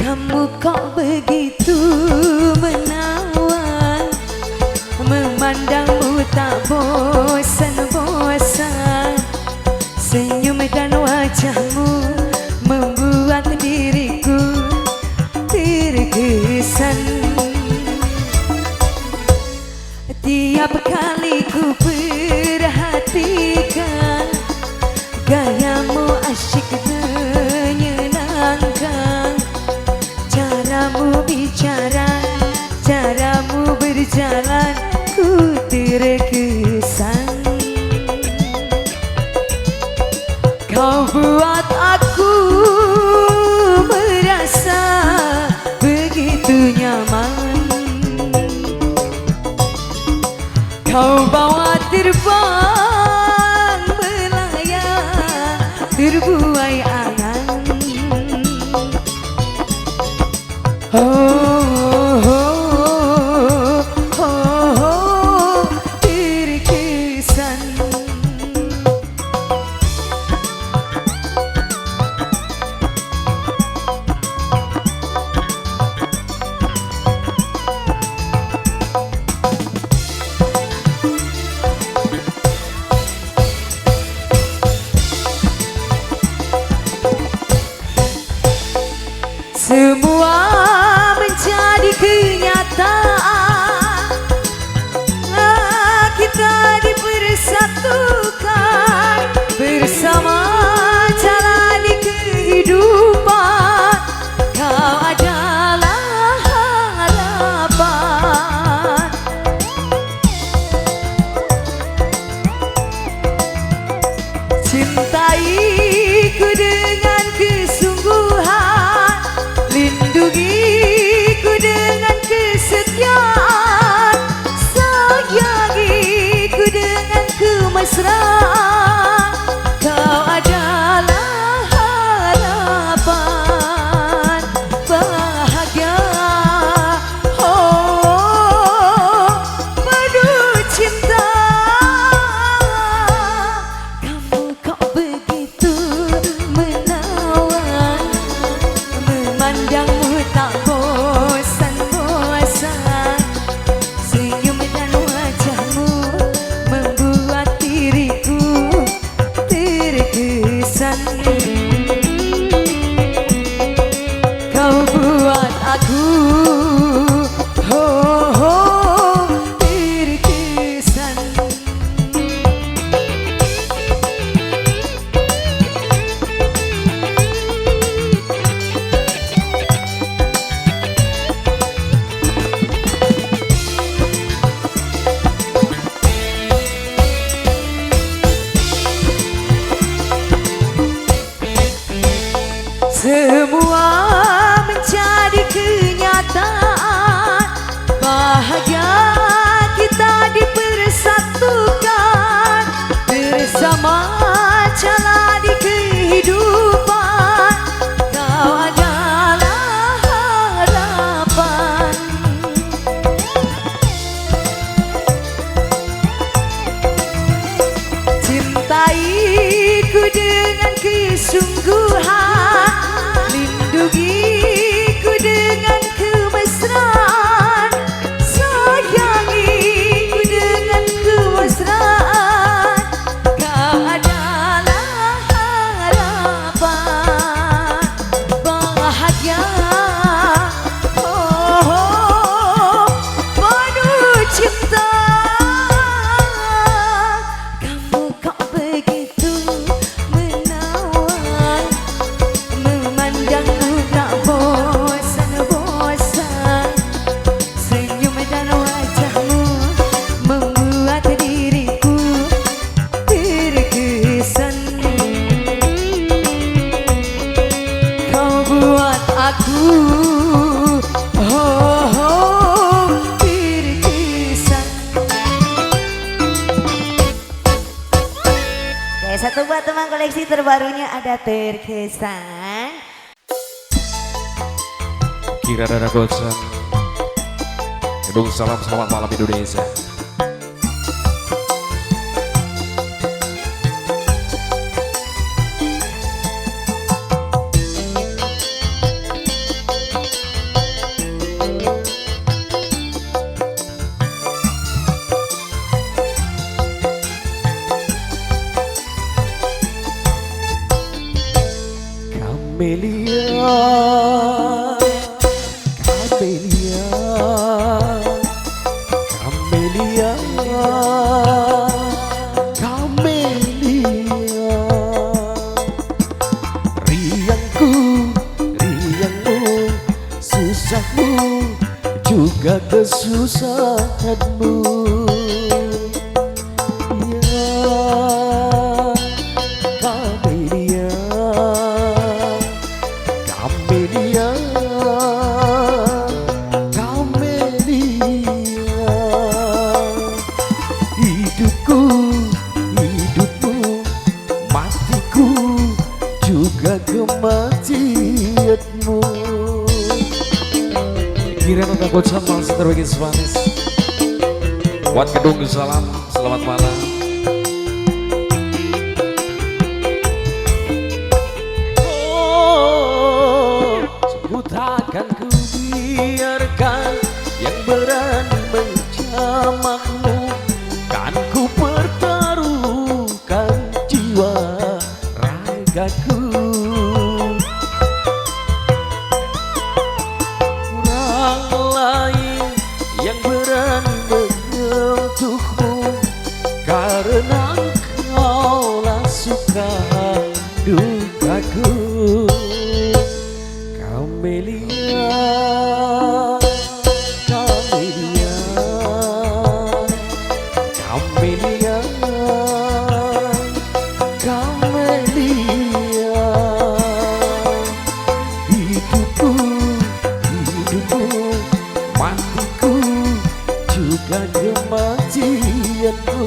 Kamu kok begitu menawan, memandangmu tak bosan-bosan. Senyum dan wajahmu membuat diriku terkesan. Tiap kali ku perhatikan gayamu asyik menyenangkan. Caramu bicara, caramu berjalan, ku terkesan. Kau buat aku merasa begitu nyaman. Kau bawa terbang melayang, terbuai angan. Oh, oh, oh, oh, terkesan. Semua terbarunya ada Terkesan. Kirana Gocan. Gedung salam, selamat malam Indonesia. Camelia, Camelia, Camelia, Camelia. Riangku, riangmu, susahmu juga kesusahanmu. Ya, Camelia, Camelia, Camelia. Hidupku, hidupmu, matiku juga kematianmu. Kirana Gocan langsung terbagi Spanish. Buat Gedung Salam, selamat malam. Oh, sungguh takkan ku biarkan yang berani menjamahmu. Kan ku pertaruhkan jiwa ragaku. Orang lain yang berani menyentuhmu, karena engkaulah suka dukaku. Camelia, Camelia, Camelia, Camelia. Hidupku, hidupmu, matiku juga kematianmu.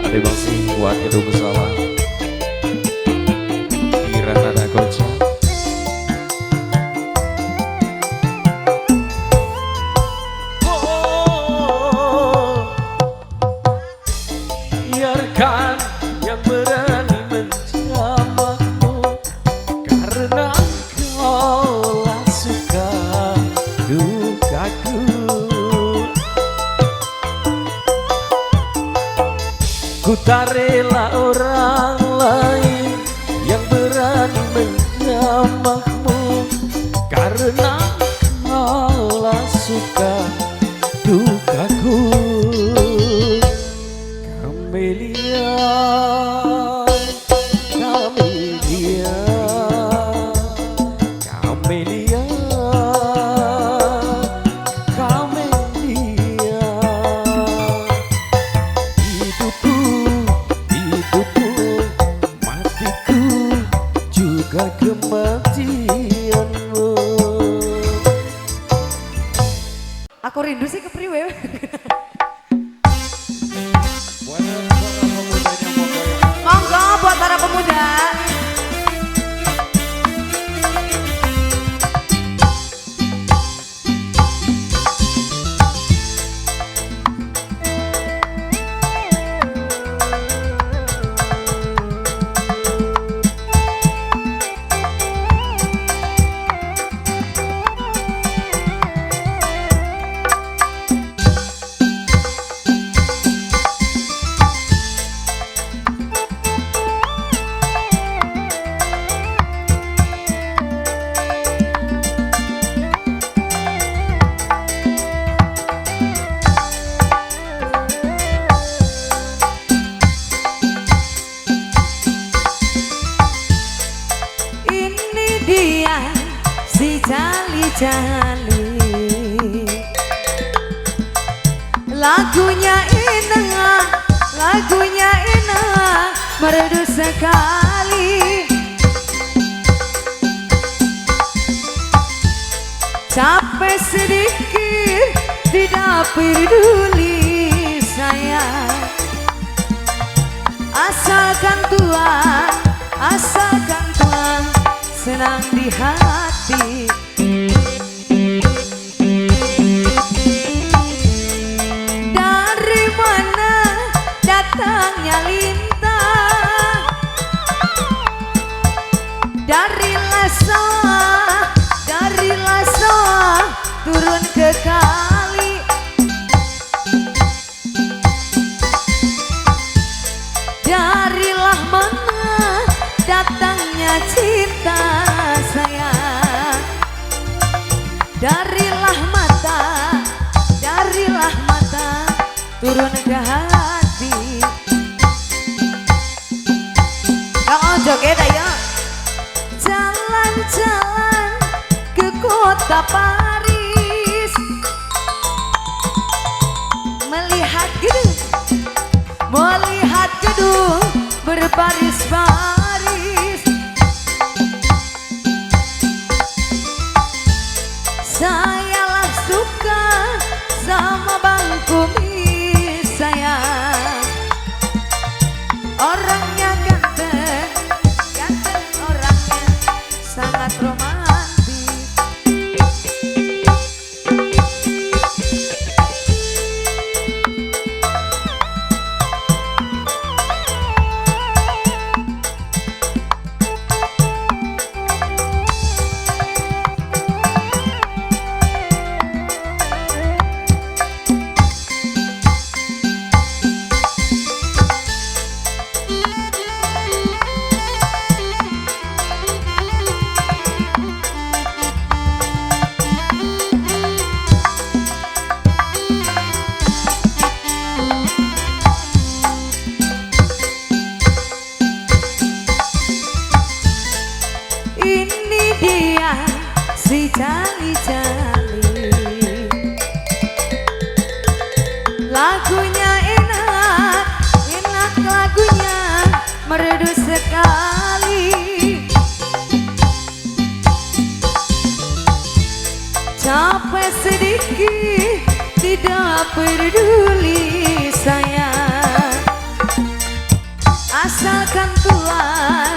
Ada Bang Sing buat Gedung Salam. Kirana Gocan. Oh, biarkan yang berani menjamahmu, karena engkaulah suka dukaku. Ku tak rela orang lain yang berani menjamahmu, karena engkaulah suka dukaku. Camelia, Camelia, Camelia, Camelia. Hidupku, hidupmu, matiku juga kematianmu. Aku rindu sih kepriwe. Monggo buat para pemuda. Ini dia si jali-jali, lagunya enak, lagunya enak, merdu sekali. Capek sedikit tidak peduli saya. Asalkan Tuhan, asalkan Tuhan senang di hati. Dari mana datangnya lintah? Dari Lasoa, dari Lasoa turun ke kali. Darilah mana datangnya cinta saya? Darilah mata, darilah mata turun ke hati. Kang joget ayo. Jalan-jalan ke kota Paris, melihat gedung, melihat gedung berbaris-baris. Sayalah suka sama Bang Kumis saya. Orangnya ganteng, ganteng orangnya, sangat romantis. Ini dia si jali-jali, lagunya enak, enak lagunya, merdu sekali. Capek sedikit tidak peduli saya. Asalkan Tuhan,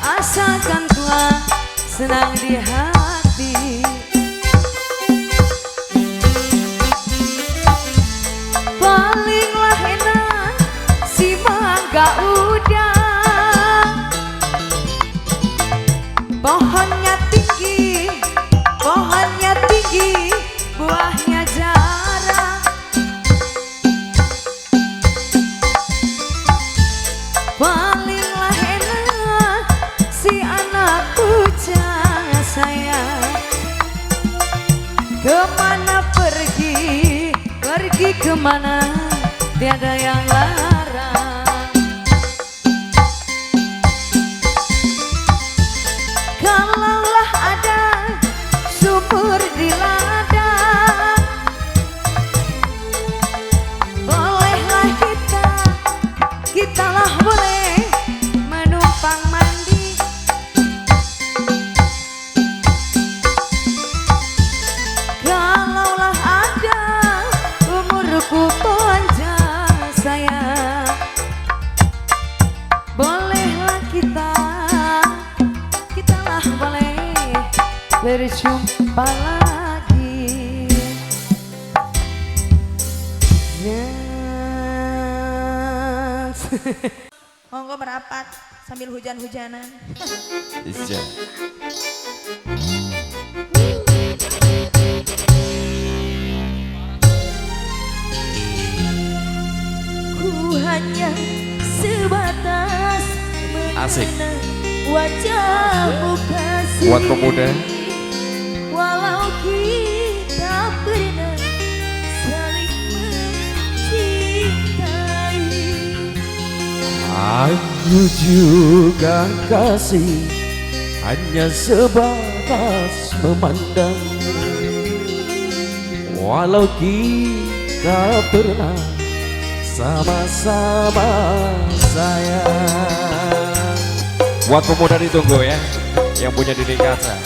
asalkan Tuhan senang di hati. Palinglah enak si mangga udah, pohonnya tinggi, pohonnya tinggi, buahnya jarang. Palinglah enak si anak bujang saya. Kemana pergi, pergi kemana, tiada yang larang. Kalaulah ada sumur di ladang, bolehlah kita, kitalah boleh menumpang mandi. Kalaulah ada umurku panjang saya, bolehlah kita, kitalah boleh berjumpa lagi. Yes. Monggo merapat sambil hujan-hujanan. Iya. Ku hanya sebatas Asik. mengenang wajahmu kasih. Buat pemuda. Walau kita pernah saling mencintai. Aku juga kasih hanya sebatas memandang. Walau kita pernah sama-sama sayang. Buat pemuda ditunggu ya, yang punya dinding kaca.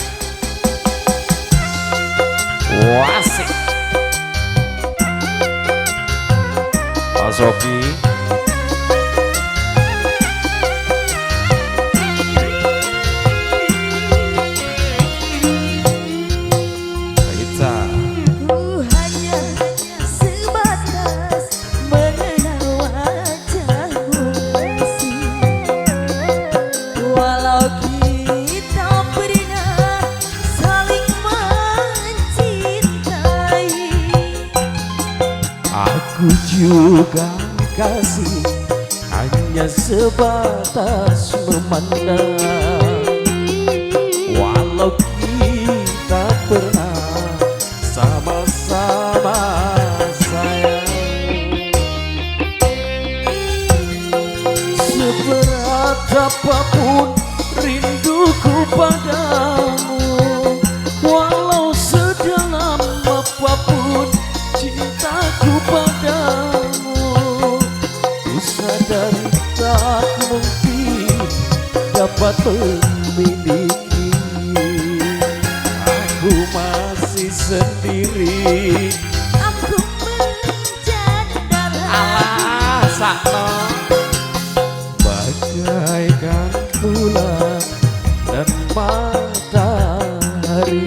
Wasik. Pak Sofi. Juga kasih hanya sebatas memandang. Walau kita pernah sama-sama sayang, seberat apapun rinduku padamu, walau sedalam apapun cintaku padamu, ku sadari tak mungkin dapat memiliki. Aku masih sendiri. Aku menjanda lagi. Alah, sakno. Bagaikan bulan dan matahari,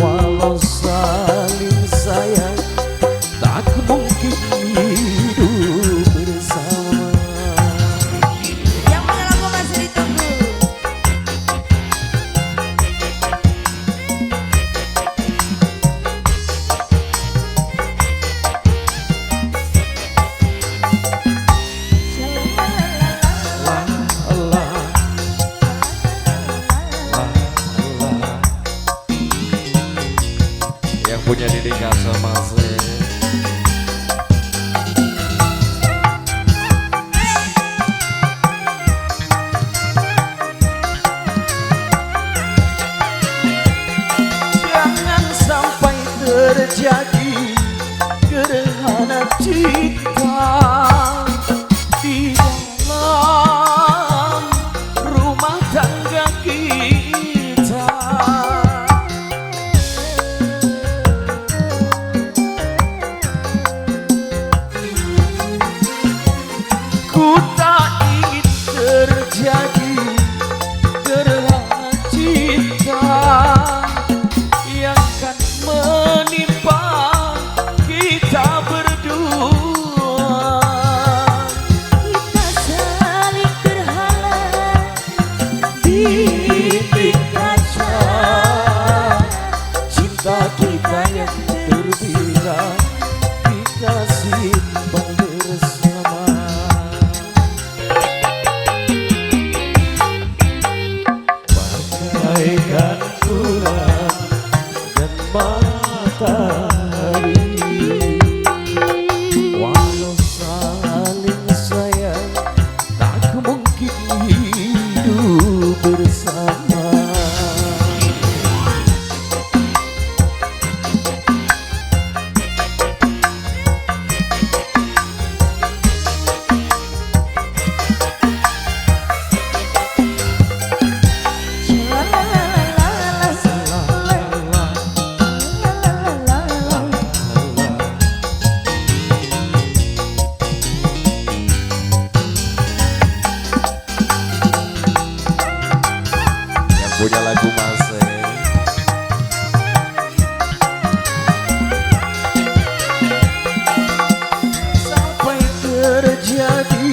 walau saling sayang tak mungkin hidup bersama. Yang punya lagu masih ditunggu. La la la la. Yang punya Didi Kasama. Jangan sampai terjadi gerhana cinta di dalam rumah tangga kita. Ku tak ingin terjadi gerhana cinta yang kan menimpa kita berdua. Kita saling terhalang di dinding kaca. Cinta kita yang terbina kita simpan bersama. Bagaikan bulan dan matahari, walau saling sayang tak mungkin hidup bersama. La la la la la la la la la. Yang punya lagu Mase. Sampai terjadi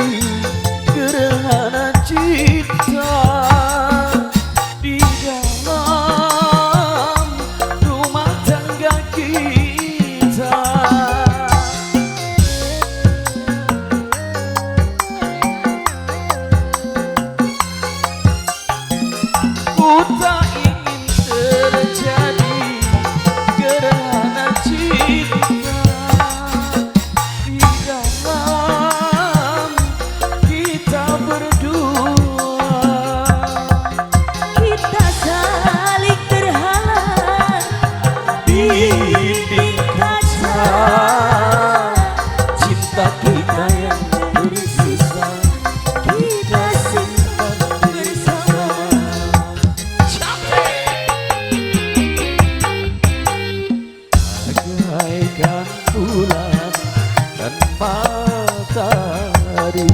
gerhana cinta di dalam rumah tangga kita. Ku tak ingin terjadi gerhana cinta di dalam kita berdua. Kita saling terhalang Di dinding kaca. Cinta kita yang tersisa Kita simpan bersama. Bagaikan bulan dan matahari,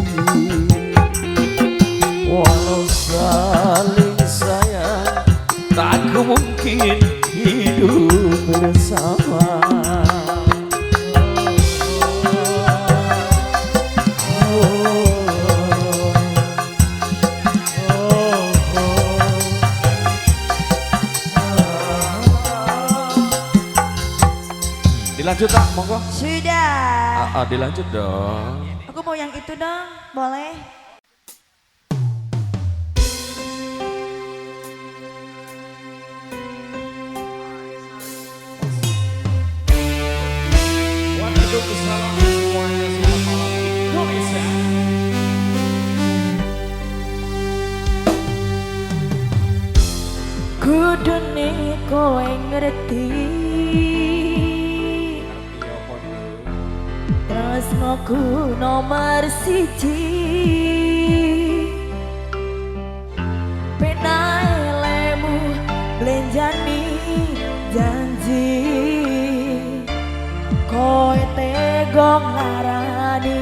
walau saling sayang tak mungkin hidup bersama. Dilanjut tak, monggo. Sudah. ya. Dilanjut dong. Aku mau yang itu dong, boleh? Waduh, salam semuanya, selamat malam Indonesia. Kudune kowe ngerti tresnoku nomor siji, penae lemu blenjani janji, kowe tega nglarani.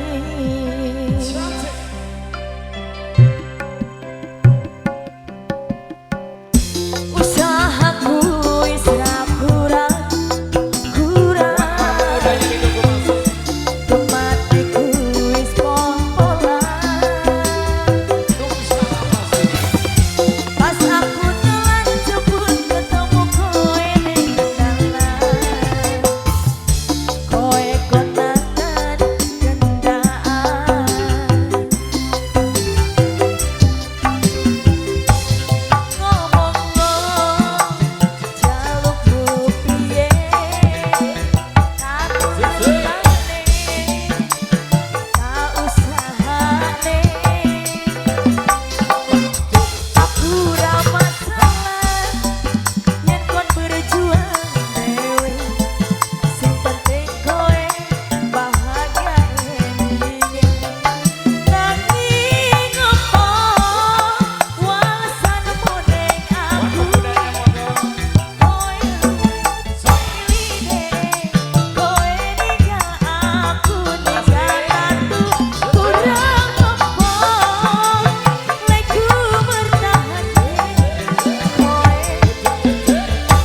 Usahaku wis ra kurang kurang, tematiku wis pol-polan. Pas aku telan jebul ketemu kowe ning dalan, kowe konangan gendaan. Ngomong jalukku piye, aku rupane tak usahane. Aku ra masalah yen kon berjuang dhewe, sing penting kowe bahagia endinge. Nanging opo walesanmu ning aku, kowe milih kowe ninggal aku ninggal tatu. Kurang opo lekku bertahan, kowe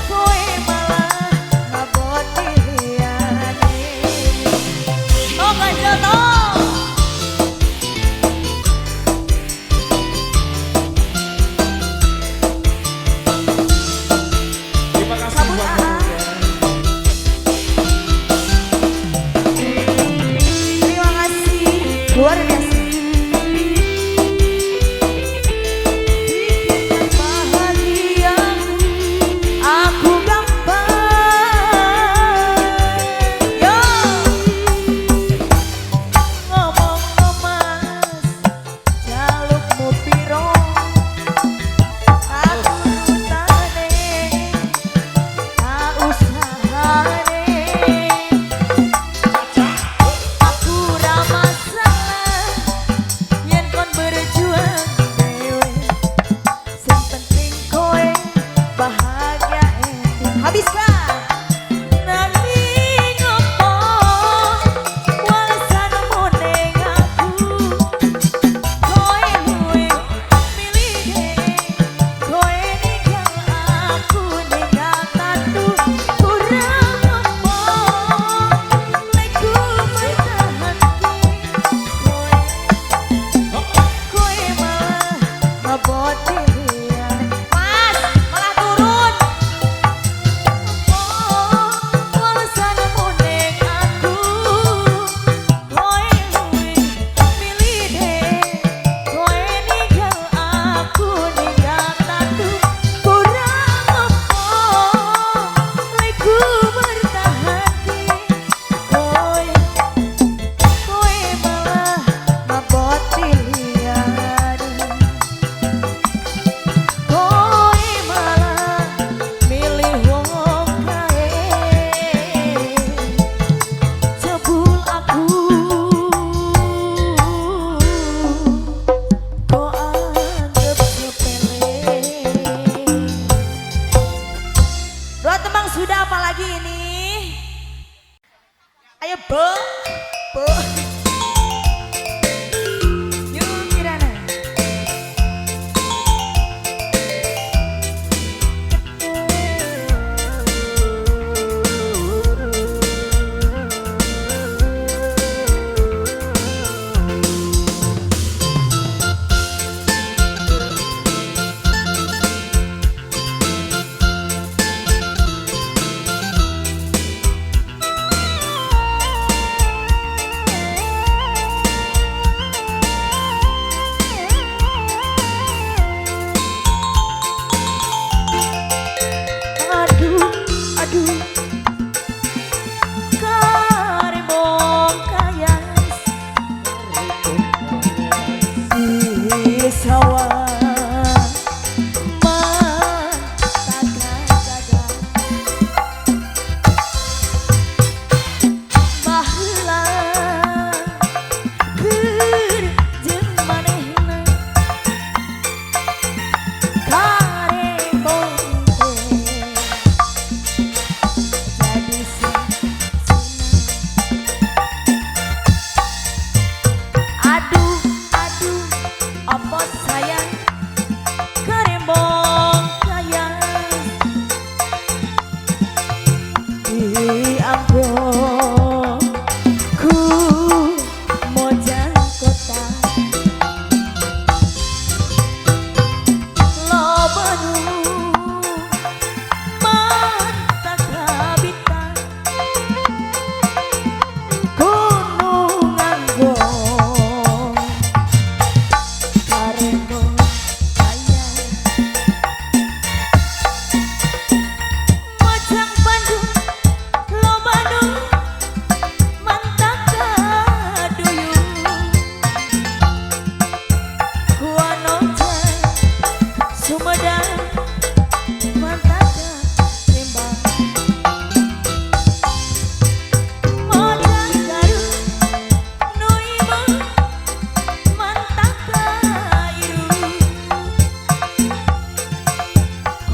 kowe malah ngaboti liyane. Oh kanjono. Terima kasih Sabun buat AA. Terima kasih, luar biasa. Bikin bahagia aku gampang. Yo, ngomong mas, jalukmu piro? Aku rutane, tak usahane. Aku ra masalah yen kon berjuang dhewe, sing penting kowe bahagia ending. Habiskan. Nanging opo walesanmu ning aku, kowe luwih milih kowe ninggal aku ninggal tatu. Kurang opo lekku bertahanke, kowe kowe malah ngaboti liyane. Mas, malah turun. Oh, walesanmu ning aku, kowe luwih milih kowe ninggal aku ninggal tatu. Kurang opo lekku bertahanke, kowe kowe malah ngaboti liyane. Kowe malah milih wong kae, jebul aku kok anggep sepele. Dua tembang sudah, apalagi ini? Ayo bo, bo. Yuk Kirana.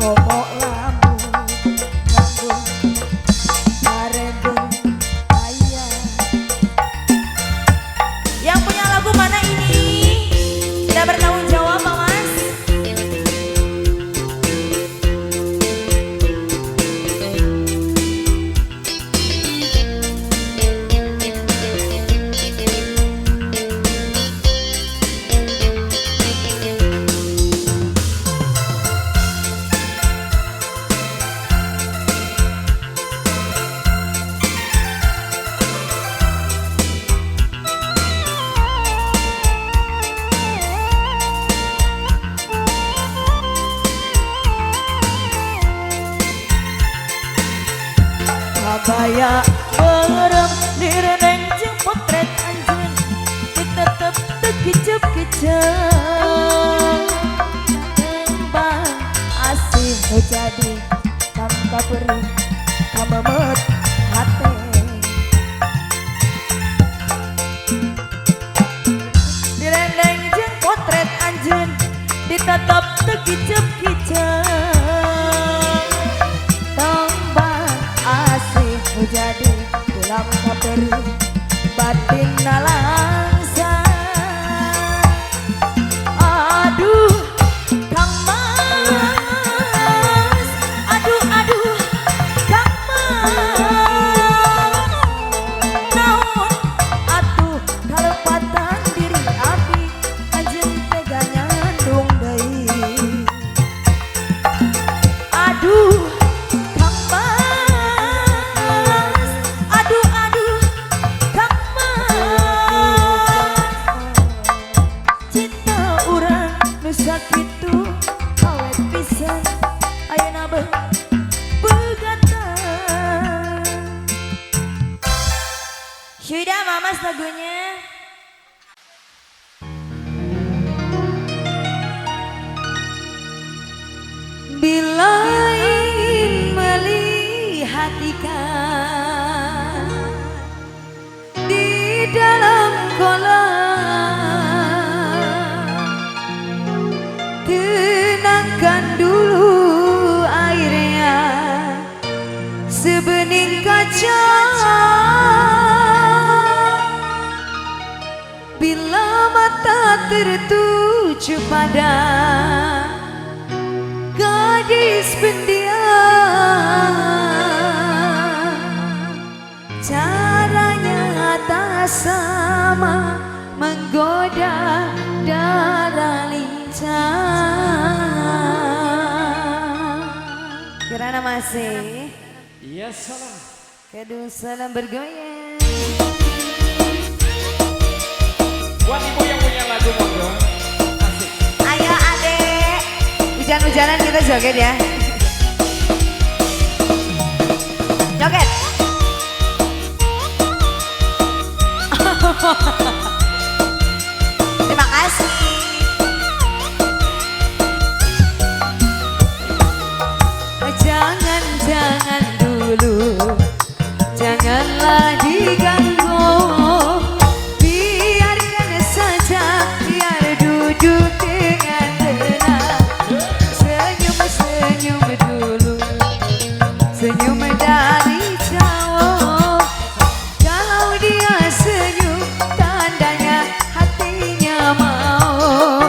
Komo lamun nganggo parengge kaya. Yang punya lagu mana ini? Tidak bertanggung jawab, Pak Mas. Kabaya berem direneng jeung potret anjeun ditetep teu kicep-kicep. Tembang asih nu jadi kangkaperih kamemet hate. Direndeng jeung potret anjeun ditetep teu kicep-kicep. Tembang asih nu jadi tulang kaperih batin nalangsa. Aduh Kang Mas, aduh aduh Kang Mas, naon atuh kalepatan diri abdi anjeun tega nyandung deui. Aduh Kang Mas, aduh aduh Kang Mas, cinta urang nu sakitu awet pisan ayeuna beuh pegatan. Sudah Mamas lagunya. Bila ingin melihat ikan di dalam kolam, tenangkan dulu airnya sebening kaca. Bila mata tertuju pada gadis pendiam, caranya tak sama menggoda darah lincah. Kirana masih. Iya salam. Kedung salam bergoyang. Buat ibu yang punya lagu monggo. Asik. Ayo adek. Hujan-hujanan kita joget ya. Joget. Terima kasih. Jangan, jangan dulu, janganlah diganggu. Biarkan saja, biar duduk dengan tenang. Senyum-senyum dulu, senyum dari jauh. Kalau dia senyum, tandanya hatinya mau.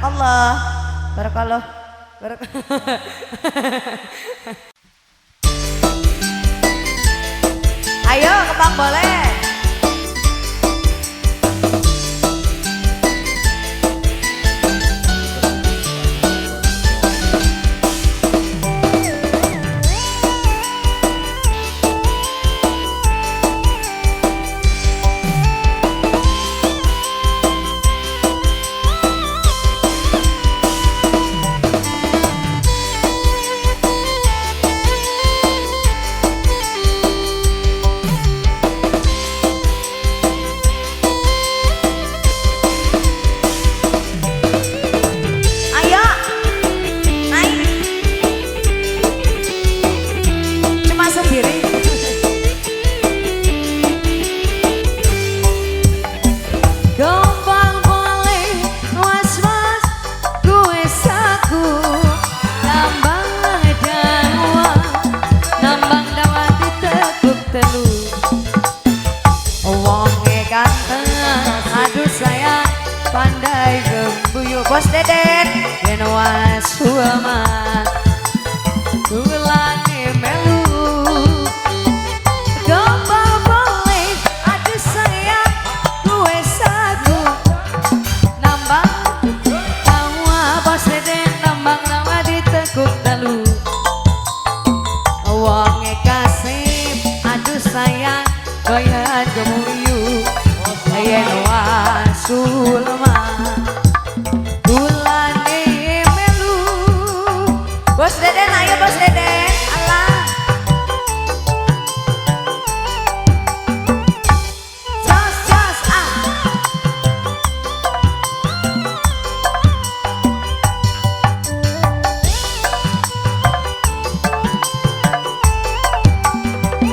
Barakallah. Barakallah. Barakallah. Ayo kembang boleh. Bos Deden yen wasuama tulane melu gombal boleh aduh sayang gue sagu nambang tawa. Bos Deden nambang nawa ditekuk telu wonge kasih aduh sayang goyan gemuyu yen wasulma. Bos Deden, ayo Bos Deden, Allah. Jos, jos, ah.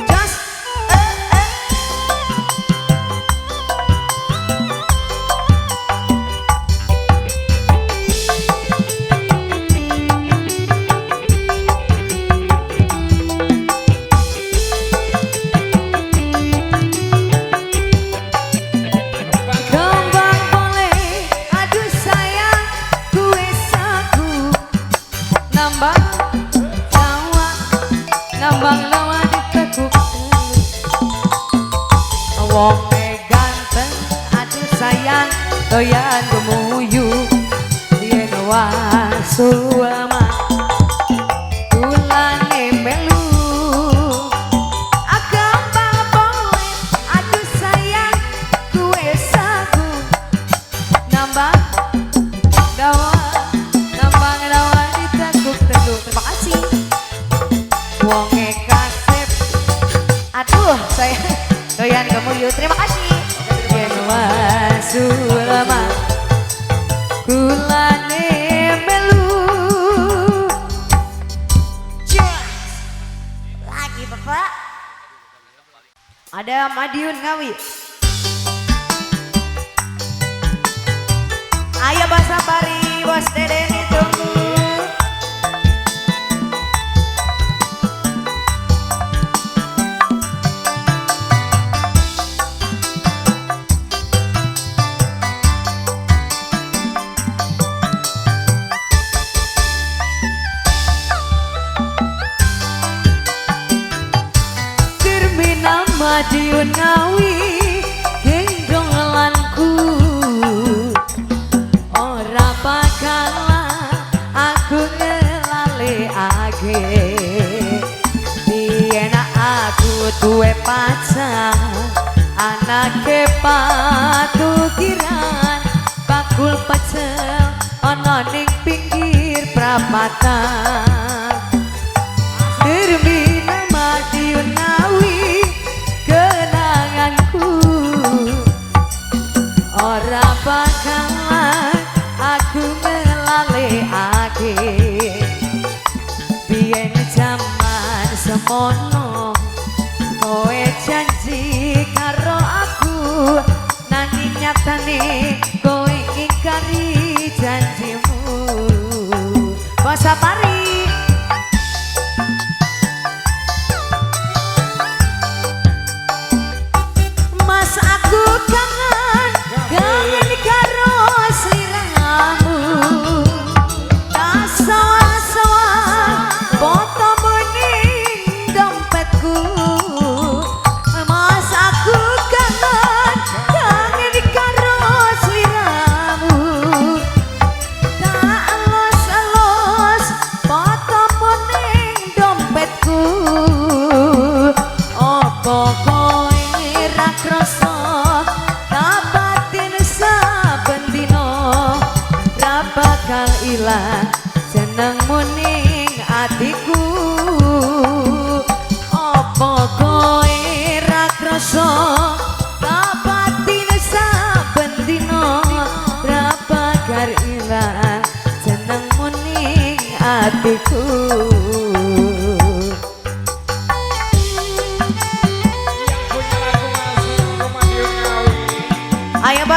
Jos, eh, eh. Nambang lawa ditekuk wonge ganteng aduh sayang doyan gemuyu yen wasuama tulane melu agambang boleh aduh sayang kuwe sagu nambang dawa nambang lawa ditekuk telu. Terima kasih. Wonge kasep aduh saya doyan gemuyu. Terima kasih. Yen wasulama kulane melu. Lagi Bapak ada Madiun Ngawi. Ayo Bos Safari, Bos Deden ditunggu. Madiun Ngawi gendong lanku ora bakal aku ngelalekake biyen aku duwe pacar anake patukiran bakul pecel ana ning pinggir prapatan. Termina Madiun Ngawi kenanganku ora bakalan aku ngelalekake biyen jaman semono kowe janji karo aku nanging nyatane kowe ingkari janjimu. Bos Safari. Mas aku kangen, kangen karo sliramu.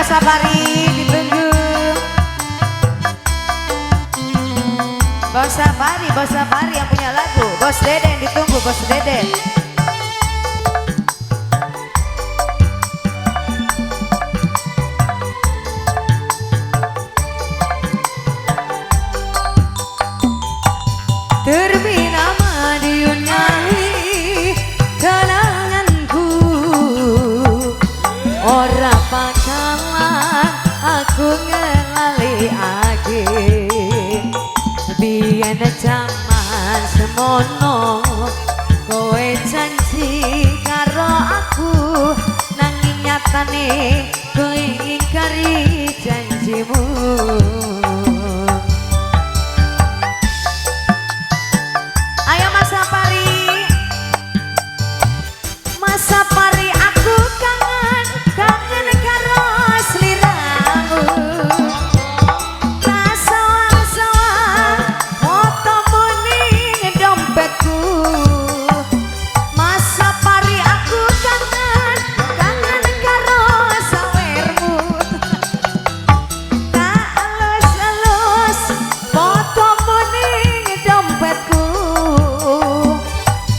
Bos Safari ditunggu. Bos Safari yang punya lagu. Bos Deden ditunggu, Bos Deden. Terbina Madiun ngahi kenanganku, ora bakalan aku ngelaliake. Biyen jaman semono kowe janji karo aku, nanging nyatane kowe ingkari janjimu. Ayo Mas Safari, Mas Safari, aku kangen, kangen karo sliramu. Sawang-sawang fotomu ning dompetku. Mas Safari, aku kangen, kangen karo sawermu. Tak elus-elus fotomu ning dompetku.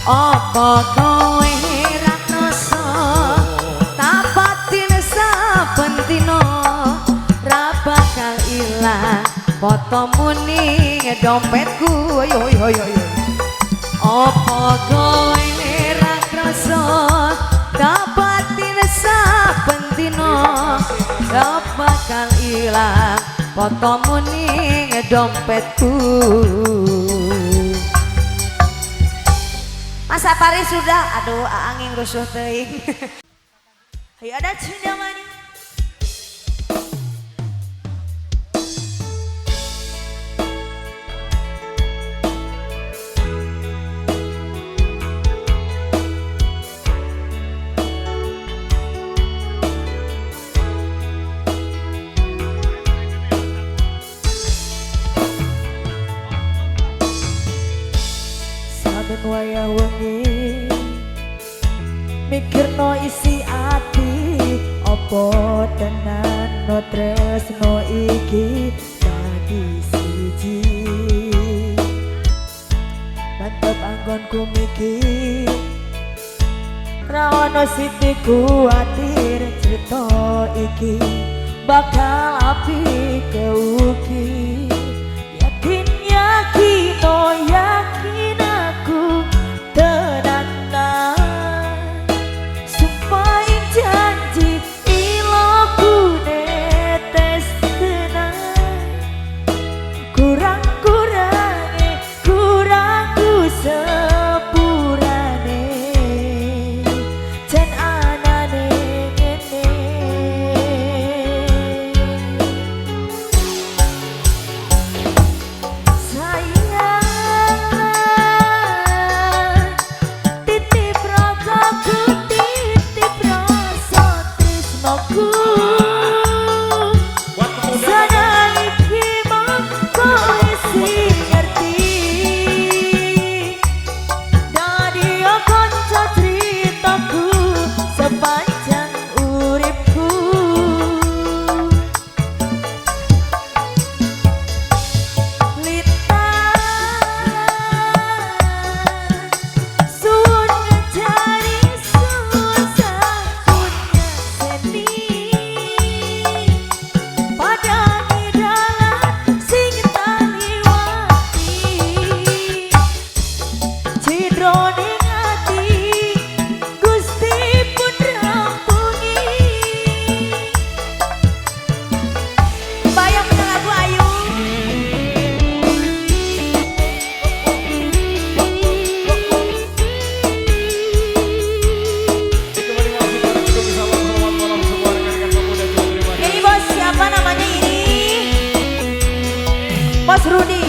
Apa kowe ra krasa tak batin saben dina, ra bakal ilang fotomu ning dompetku. Ayo ayo ayo ayo. Apa kowe ra krasa tak batin saben dina, ra bakal ilang fotomu ning dompetku. Mas Safari sudah, aduh angin rusuh teuing. Ayo ada Cundamani. Saben wayah wengi mikirno isi ati, opo tenan no tresno iki dadi siji. Mantep anggonku mikir, ra ono siti kuwatir cerita iki bakal apik keuki. Yakin yakin oh yakin aku tenanan, sumpah janji iloku netes tenan. Kurang-kurange kurangku sepurane, jen anane ngene. Sayang titip ragaku, titip rasa tresnoku. Buat pemuda Sana iki mongko isi ngerti, dadi kanca critaku sepanjang uripku. Lintang suwun ngejari suwun sampun nyekseni, padangi dalan sing tak liwati. Cidrone ati Gusti pun rampungi. Bayang punya lagu Ayu. Kembali masuk bareng Gedung Salam. Selamat malam semua rekan-rekan pemuda juga terima Ini kasih. bos siapa namanya ini? Bos Rudi.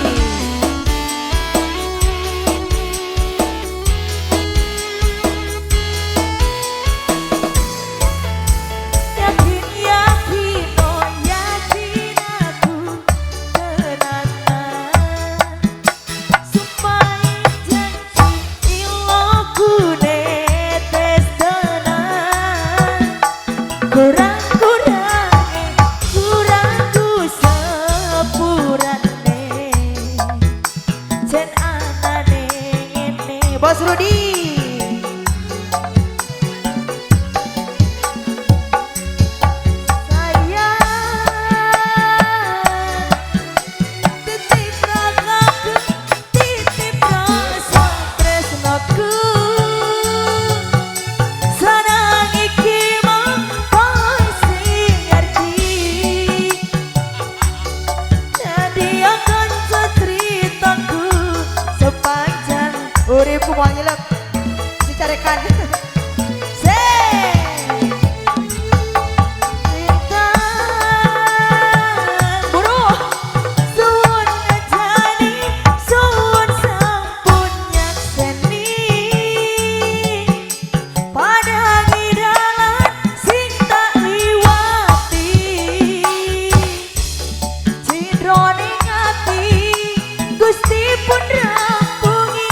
Bos Rudi. Sayang, titip ragaku, titip rasa tresnaku. Sarang iki mung sing ngerti. Dadi kanca critaku sepanjang uripku mau nyelek dicarekan. Se Cinta buru suwun ngajani, suwun sampun nyakseni padangi dalan sing tak liwati. Cidroning ati Gusti pun rampungi.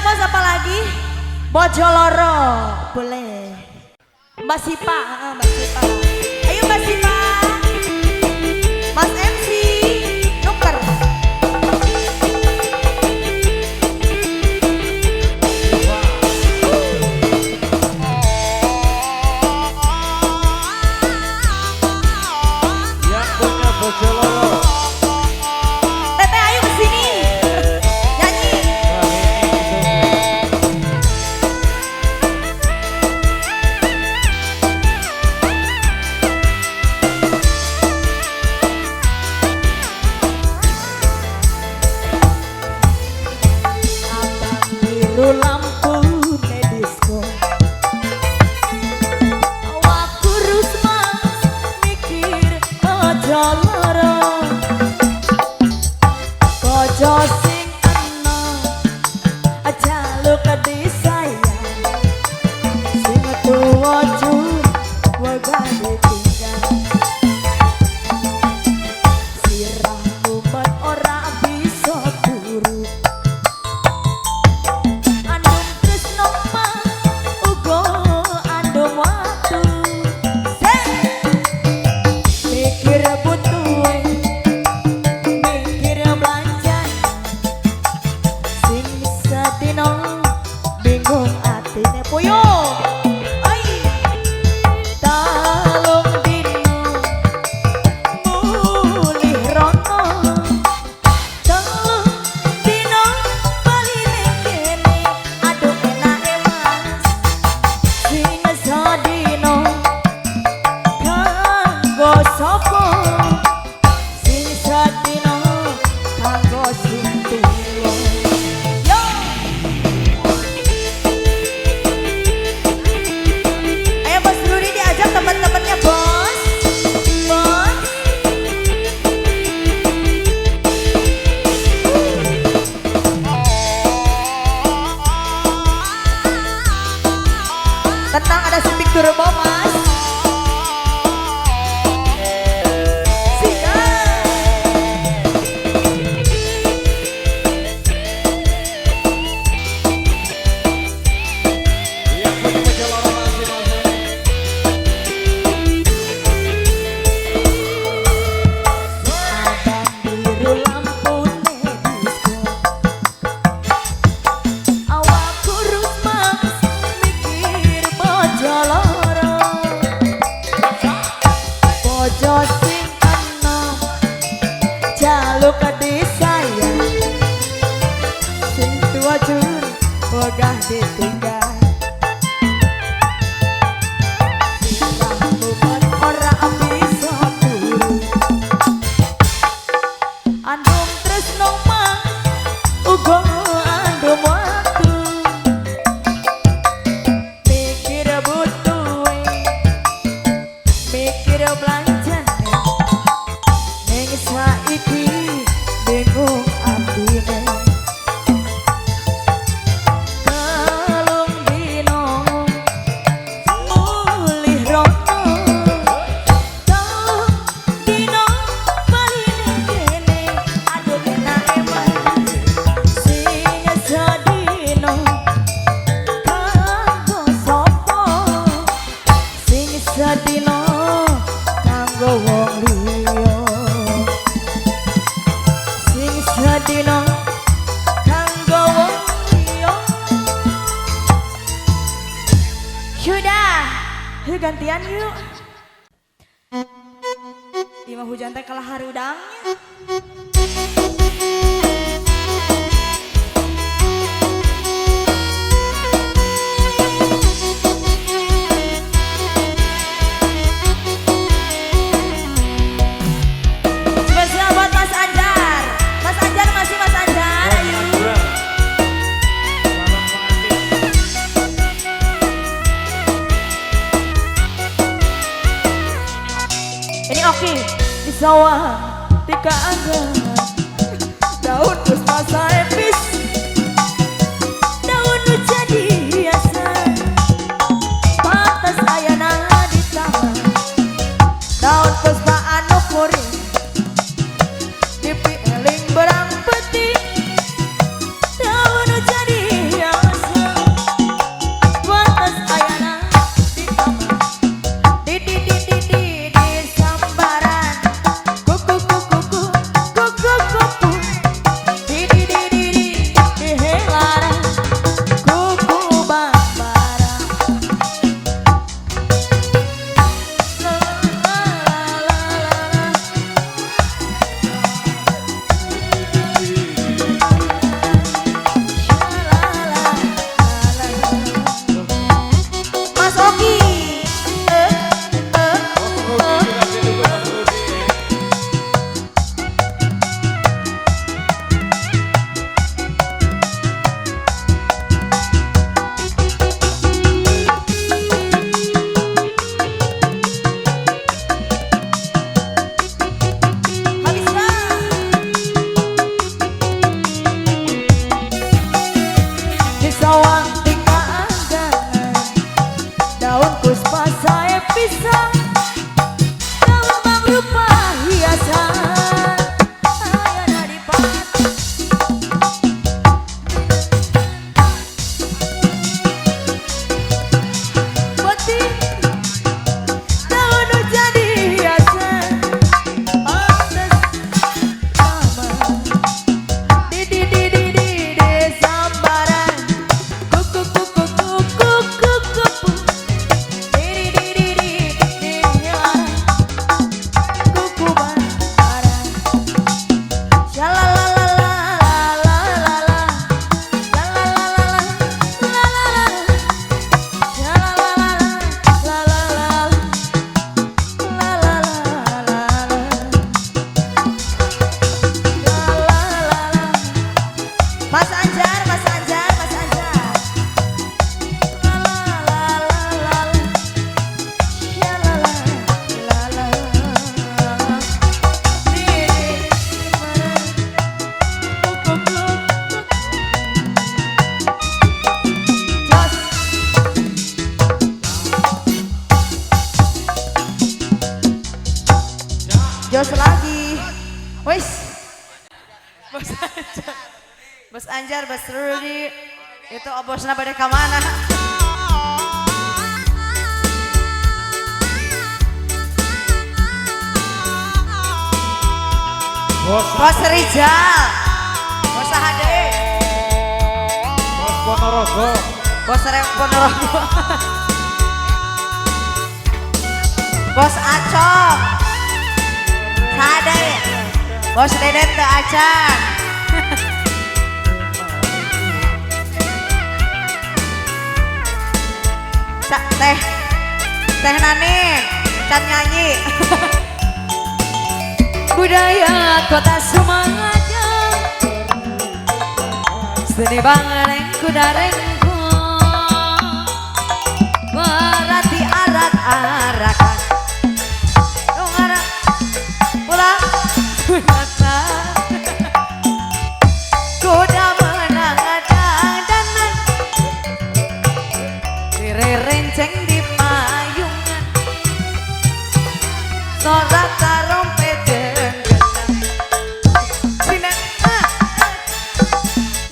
bos apa lagi? Bojo Loro boleh. Mbak Sipa, Mbak Sipa. Ayo Mbak Sipa. Mas MC nuker. Yang punya Bojo Loro. Teteh ayo ke sini. Nyanyi. Abang biru lampu disco. Awak kurus mas mikir bojo loro. Bojo sing enom jaluk disayang. Sing tuwa wegah ditinggal. Sirah mumet ora bisa turu. Andum tresno mas uga andum watu. Sing mikir butuhe, mikir belanjane, sing sedina bingung atine puyuh. Ai talung dino mulih rono, telung dino bali ning kene. Aduh enake mas sing sedina kanggo sapa, sing sedina kanggo sing tuwa. Yo. Ayo Bos Rudi diajak teman-temannya bos. Bos. Tenang ada si Big Turbo mas. Siap. Yang punya Bojo Loro masih mas. Abang biru lampune disco. Awak kurus mas mikir bojo loro. Bojo sing enom jaluk disayang. Sing tuwa jur wegah ditinggal. Sirah mumet ora bisa turu. Andum tresno mas uga andum watu. Mikir butuhe, mikir belanjane, ning saiki bingung atine. Telung dino mulih rono, telung dino bali ning kene. Aduh enake mas sing sedina kanggo sapa, sing sedina kanggo wong liya, sing sedina kanggo wong liya. Sudah, yuk gantian yuk. Di mah hujan teh kalah harudangnya. Spesial buat Mas Anjar. Mas Anjar masih Mas Anjar, ayo. Ini oke di sawah di kaanggan daun puspa saepis daun nu jadi hiasan pantes ayana di taman daun puspa anu kuring dipieling berang peti daun nu jadi hiasan. sawang tingkanggangan daun kuspa sae pisang daun mangrupa hiasan ayana di pati peti daun jadi hiasan pantes mama di di di di di sambaran kuku kuku kuku kuku di di di di di kuku barang shalalalalalalalala lalalalalala shalalalalala lalalalalala. Mas Anjar, Mas Anjar, Mas Anjar. La la la la la, ya la la la la. Di mana? Jos. Jos lagi. Wis. Bos Anjar. Bos Anjar, Bos Rudi. Itu bosna pada kamana? Bos Bos Rizal. Bos Ahade. Bos Ponorogo. Bos Rem Ponorogo. Bos Acong. Sade. Bos Deden teu acan. Teh Teh Nani can nyanyi. Budaya kota Sumedang seni bangareng kudarengko Berarti arak-arakan. Arak pulang sunatan kuda menang adang-danan. Direrenceng di payungan Sorak tarompet jeung gendang. Sinen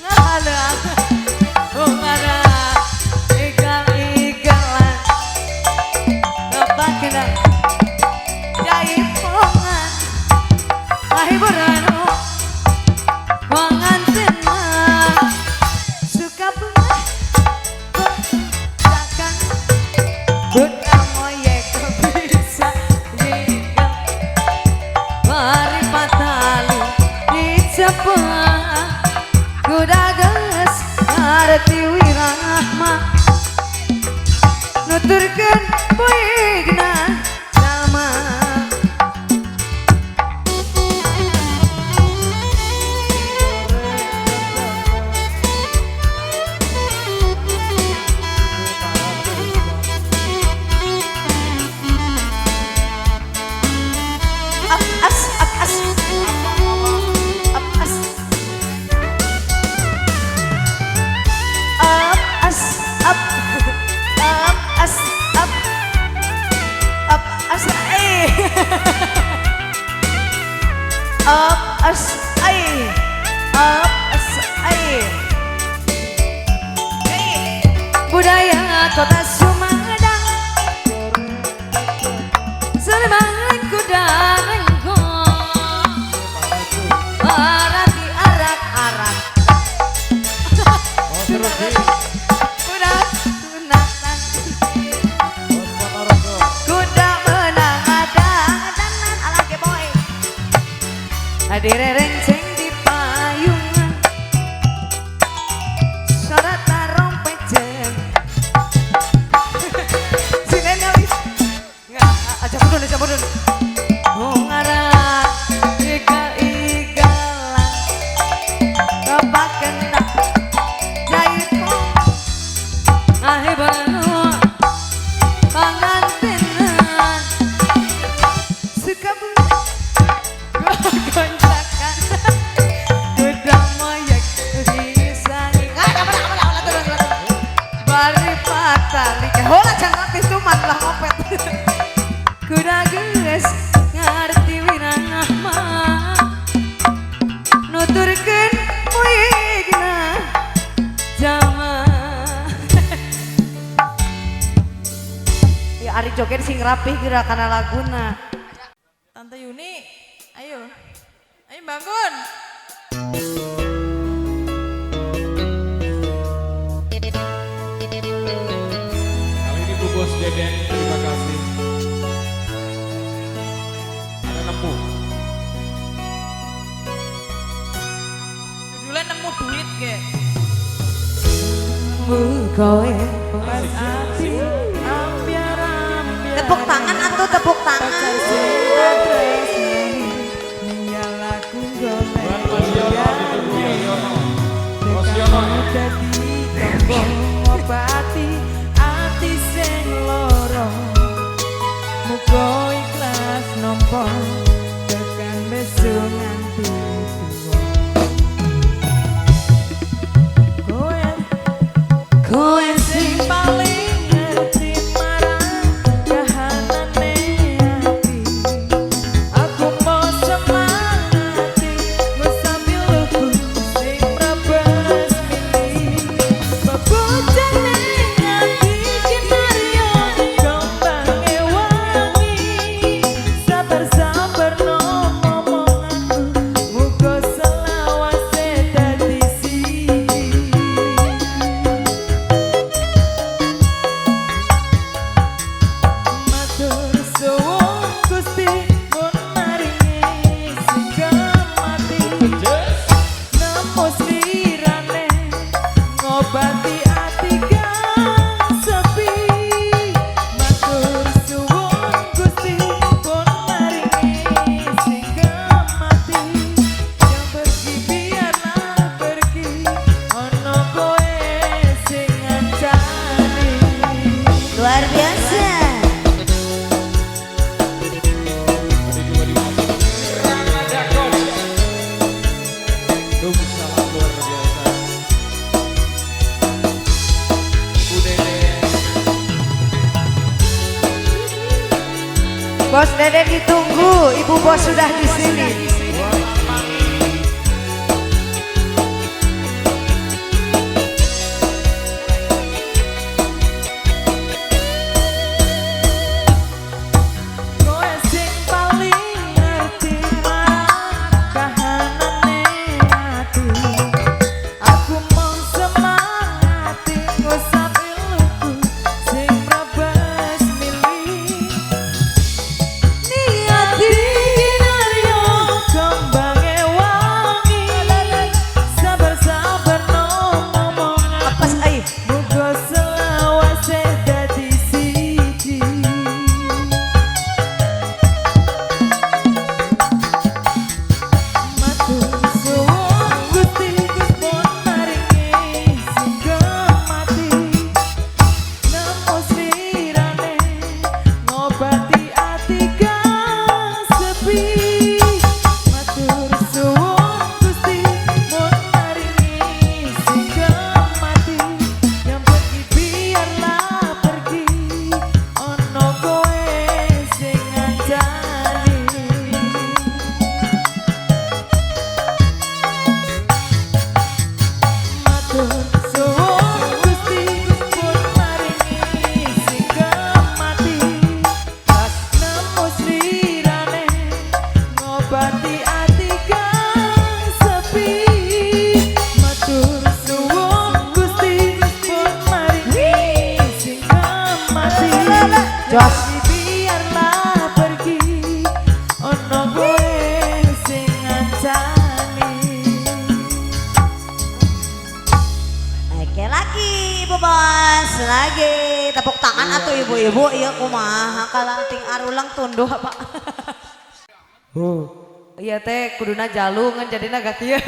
ngahalang ungara igal-igalan kepakena jaipongan ngahiburan pengantinan suka bunga takkan kuda moyek bisa jiga mari patali dicepat kuda geus ngarti wirahma nuturkeun poigna jalma. Up as up as up as up as up up as up up as ay up as ay up as ay. Budaya kota Sumedang seni kuda renggo berarti arak-arak Bos Rudi. Kuda sunatan Bos Ponorogo. kuda menang adang-danan ala geboy. Direrenceng di payungan Suara tarompet jeung Sinen wis. Nggak, aja mudun, aja mudun. Ungara igal-igalan Kepakena jaipong ngahiburan pengantinan suka bunga goncakan Hola can rapih cuman lah ngopet. Kuda geus ngarti wirangah mah nuturkeun puigna zaman. Ya ari joget sing rapih geura kana laguna. Tante Yuni, ayo. Ayo bangun. Kali ini Bu Bos Deden, terima kasih. Ada nemu. Judulnya nemu duit ge. Kowe pas ati ambyar-ambyar. Tepuk tangan atuh, tepuk tangan. Pacar sing tak tresnani, ninggal aku golek Buat Mas Yono, ditunggu Mas Yono. Mas Yono ya. Dadi tombo ngobati ati sing loro. Muga ikhlas nampa tekan besok nganti tuwa. Kowe kowe sing paling ngerti marang kahanane ati. Aku mau semangati ngusapi luku sing mrebes mili. Bebojane ati kinaryo kembange wangi. Sabar-sabar no omonganku muga selawase dadi siji. Matur suwun Gusti mun maringi sing mati. Nemu slirane ngobati ati kang sepi. Matur suwun Gusti mun maringi sing mati. Yang pergi biarlah pergi, ono kowe sing ngancani. Luar biasa. Tadi dua dimasuk. Ramada Kos. Dum salam luar biasa. Bu Dede. Bos Deden ditunggu, Ibu Bos sudah di sini. Kowe sing paling ngerti marang kahanane ati. Aku mau semangati ngusapi luku sing mrebes mili. Niati kinaryo kembange wangi. Sabar-sabar no omongan. Pas ai. Muga selawase dadi siji. Matur suwun Gusti mun maringi sing mati. Nemu slirane ngobati ati kang sepi. Matur suwun Gusti mun maringi sing mati. Yang pergi biarlah pergi, ono kowe sing ngancani. Matur suwun Gusti mun maringi sing mati. Nemu slirane ngobati ati kang sepi. Matur suwun Gusti mun maringi sing mati. Jos. Biarlah pergi, ono kowe sing ngancani. Oke lagi Ibu Bos, lagi tepuk tangan atau ibu-ibu iya kumaha kalanting arulang tunduh apa. Iya teh kuduna jalungan jadina gak kieu.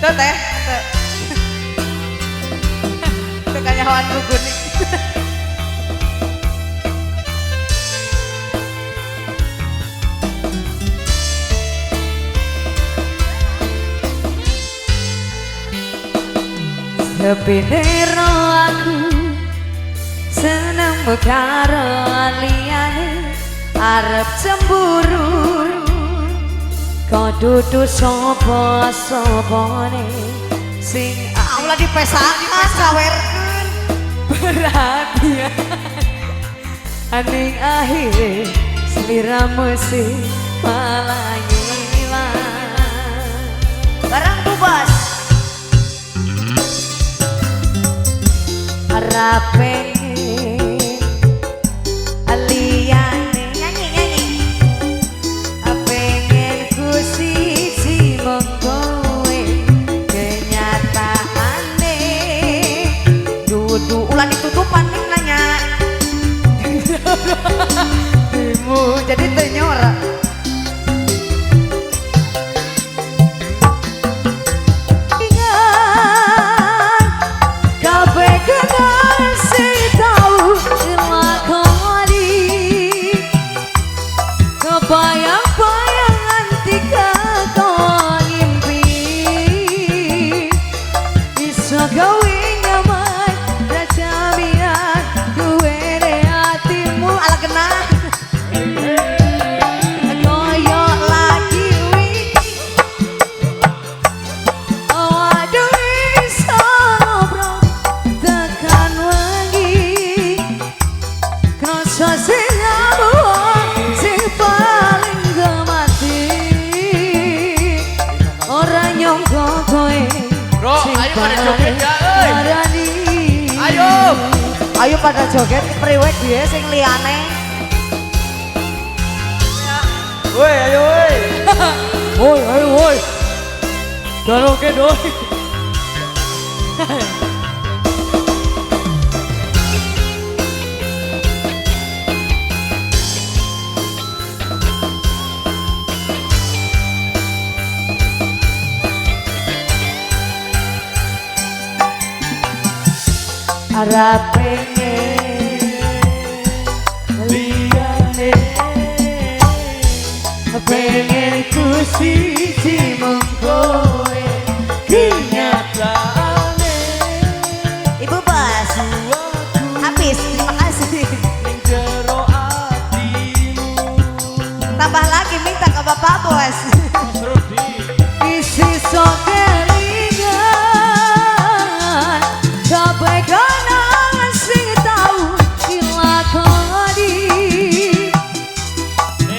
Tuh teh, tuh. Tuh kanyahoan gugunik. Tepine ro aku seneng karo liyane arep cemburu kok dudu sapa-sapane sing Allah dipesakan sawerkeun perhatian aning akhire sliramu sing malah ngilang. Barang Bu Bos. Ora pengen liyane Nyanyi nyanyi. Pengen ku siji mung kowe kenyataane Dudu ulah ditutupan ning nanya. Demu Jadi teu nyora. Ingat kabeh kenal sing tau dilakoni kebayang-bayang nganti kekon ngimpi iso gawe nyaman ra jaminan duwene atimu Ala genah. Koyo lagi wingi aduh iso ngobrol tekan wengi krasa sliramu sing paling gemati ora nyangka kowe Bro, sing ayo pada joget ya, euy. marani. Ayo. Ayo pada joget priwe dia sing liyane. Woi, ayo woi. Woi, ayo woi. Karaoke doi. Ora pengen liyane pengen ku siji mung kowe Kenyataane Ibu Bos. Habis, terima kasih. ning jero atimu. Tambah lagi minta ke Bapak Bos. Mas Rudi. Isi sok kelingan kabeh kenangan sing tau dilakoni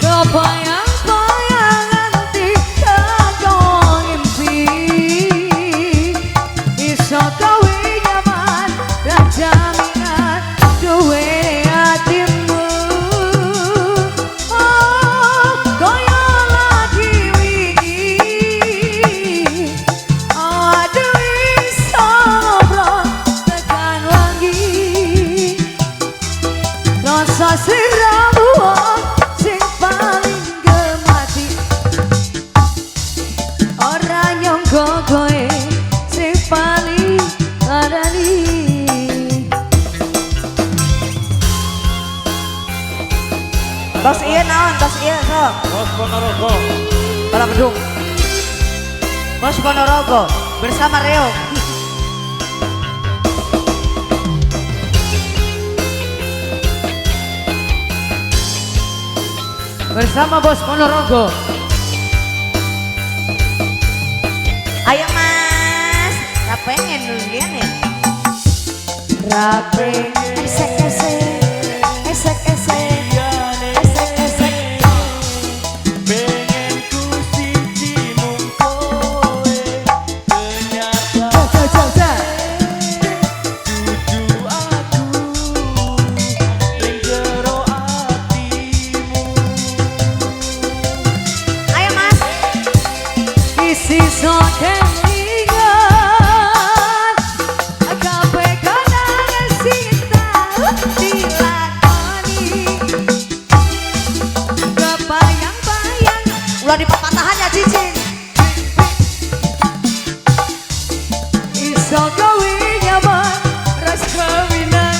kebayang-bayang nganti kakon ngimpi iso gawe nyaman ra jaminan duwe atimu oh koyo lagi wingi aduh iso ngobrol tekan wangi rasa sliramu sing paling gemati ora nyangka kowe sing paling arani. Tos ieu naon? Tos ieu sok. Bos Ponorogo. Bala Bedung. Bos Ponorogo bersama Reo. Bersama Bos Ponorogo. Ayo Mas, ra pengen lian ya. Ra pengen Esek esek, esek esek, esek esek. Pengen ku siji mung kowe. Kenyataane dudu aku ning jero atimu. Ayo Mas, isi sok kelingan kabeh kenangan sing tau dilakoni kebayang-bayang ulah dipapatahan ya cicing. iso gawe nyaman rasa minang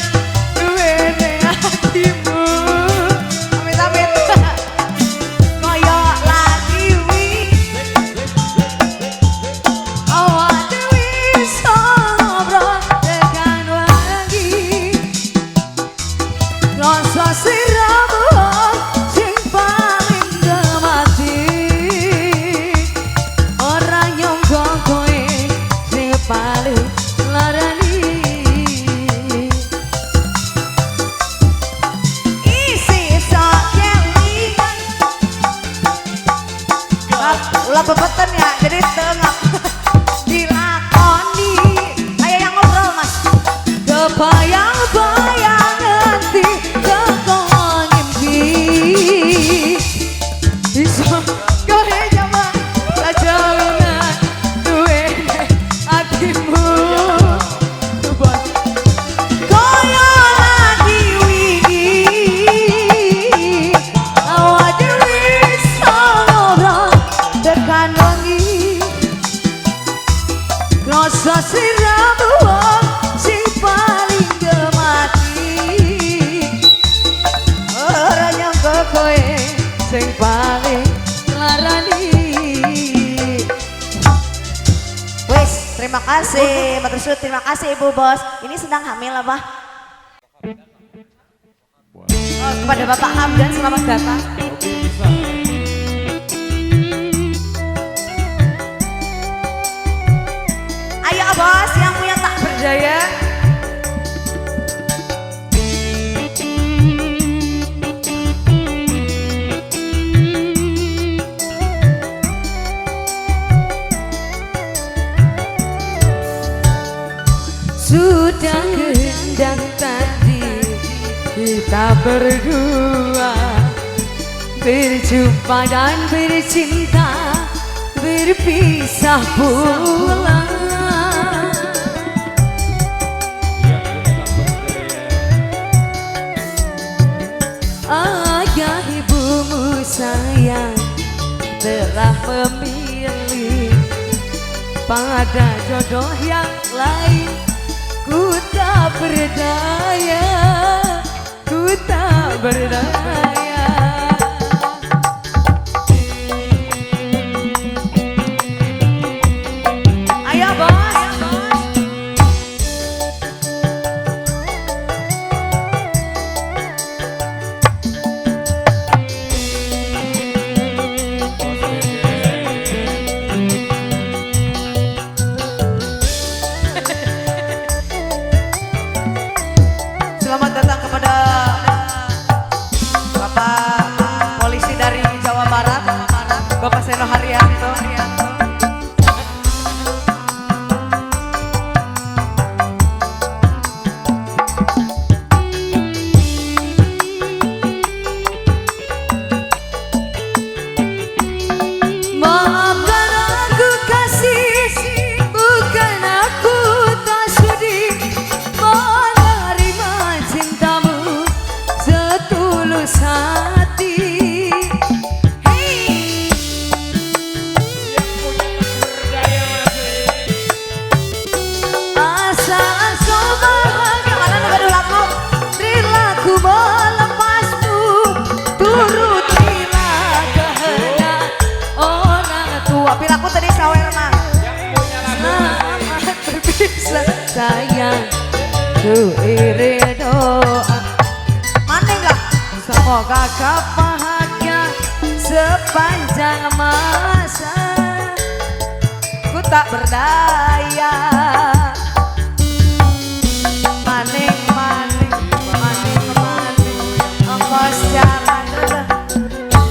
duwene atimu Amit amit. Koyo lagi wingi. Buka bebeten ya, jadi tengah dilakoni. Ayo yang ngobrol mas. Kebayang-bayang nanti kekon ngimpi. Iso kowe nyaman sajaunan duwe atimu. Koyo lagi wingi, awak dhewe iso ngobrol tekan wengi. Kroso sliramu wong sing paling gemati. Ora nyangka kowe sing paling nglarani. Wes, terima kasih, matur suwun, terima kasih Ibu Bos. Ini sedang hamil apa? Oh, kepada Bapak Hamdan selamat datang. Ayo Bos, yang punya tak berdaya. Sudah kehendak tadi kita berdua berjumpa dan bercinta, berpisah pula. Ayah ibumu sayang telah memilih pada jodoh yang lain. Ku tak berdaya, ku tak berdaya. Ayo Bos. Selamat datang kepada Bapak Polisi dari Jawa Barat, Bapak Seno Haryanto. Maafkan aku kasih, bukan aku tak sudi menerima cintamu setulus hati. Hey, asal kau bahagia, Mana nu lagu? perilaku melepasmu, turutilah kehendak orang tua. Piraku tadi sawer mah. Selamat berpisah sayang, ku iring doa. Mana enggak? Semoga kau bahagia sepanjang masa. Ku tak berdaya. Maning maning maning maning. Ongkos jalan.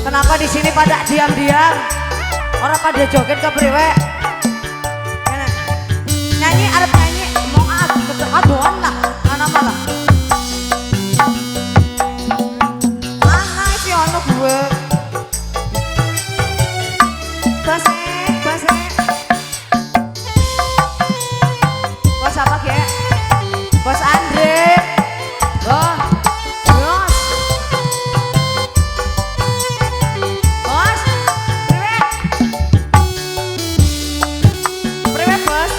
Kenapa di sini pada diam-diam? Orang pada joget ke priwe? Nyanyi arep nyanyi mau aduan lah, mana malah. Mana sih ono gue? Base, base. Bos apa ge? Bos Andre. Oh, bos. Bos, priwe? Priwe bos?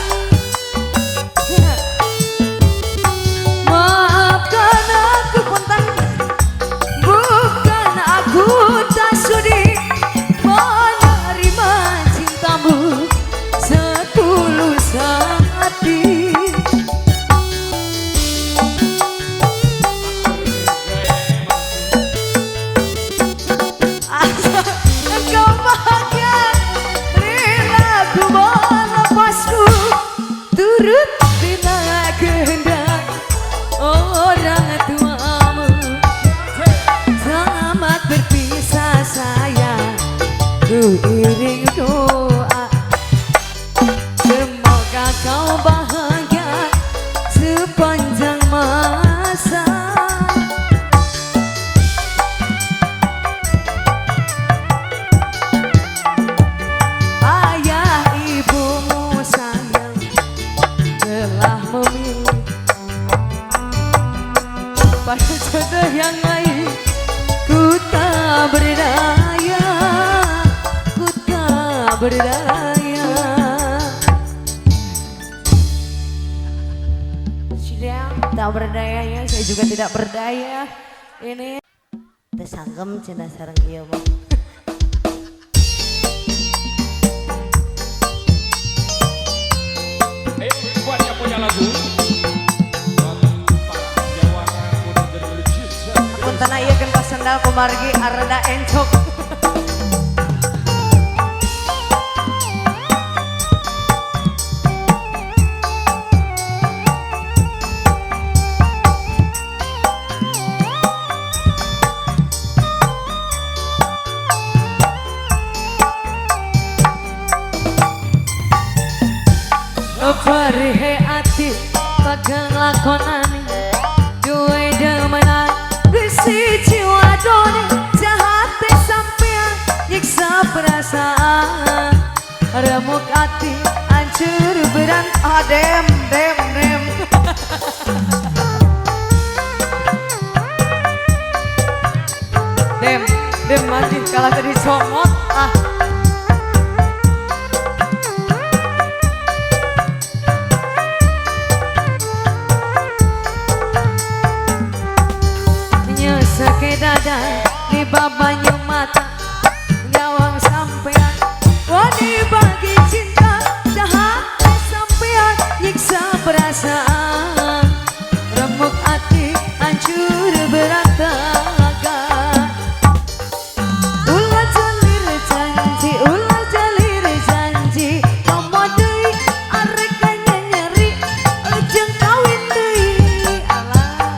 Jodoh yang lain ku tak berdaya, ku tak berdaya. Sudah tak berdayanya, saya juga tidak berdaya. Ini Tesanggem cinta sareng ieu mah. Ayo buat yang punya lagu. Punten ieu gentos sendal kumargi areda encok. Perih ati pegang lakonane duwe demenan bisi jiwa done jahate sampean nyiksa perasaan remuk ati hancur berantakan. Ah, dem dem dem. Dem dem mati kalah tadi comot ah. Nyeseke dada di banyu mata nyawang sampean wani bagi cinta jahat sampean nyiksa perasaan remuk hati hancur berantakan. Ulah jalir janji, ulah jalir janji, komo deui arek nyeri jeung kawin deui. Alah.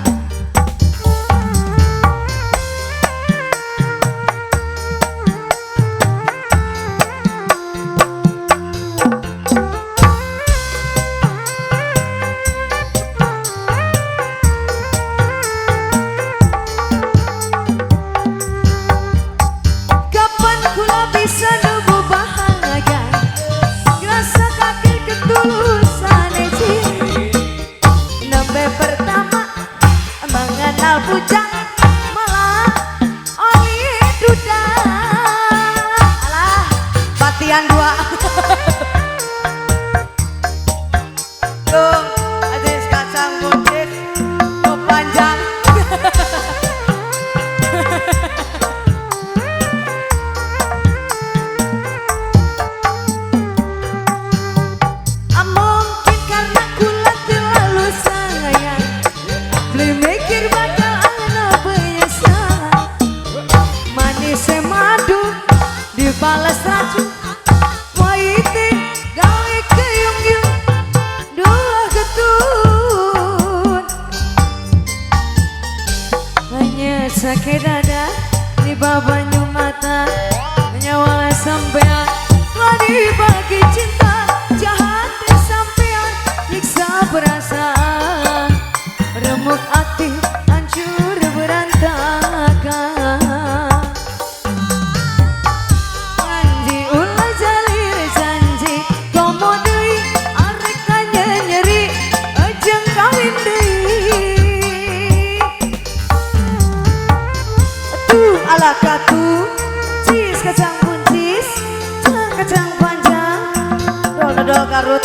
Kapan kula bisa nemu bahagia, ngerasa kaki ketulusan cinta. Nembe pertama mengenal bujang malah oli duda. Alah, batian dua. Dung, atis kacang buncit, nu panjang. Ah, mungkin karena kula terlalu sayang, beli mikir bakal ana penyesalan. Manis madu dibalas racun, pahite gawe keyung-yung dua getun. Hanya sakit dada di banyu mata nyawa sampean wani bagi cinta jahat sampean nyiksa perasaan remuk hati hancur berantakan. Janji ulah jalir janji komo deui arek nyeri jeung kawin deui. Tuh ala katu, cis kacang buncis, kacang panjang, dol dodol Garut.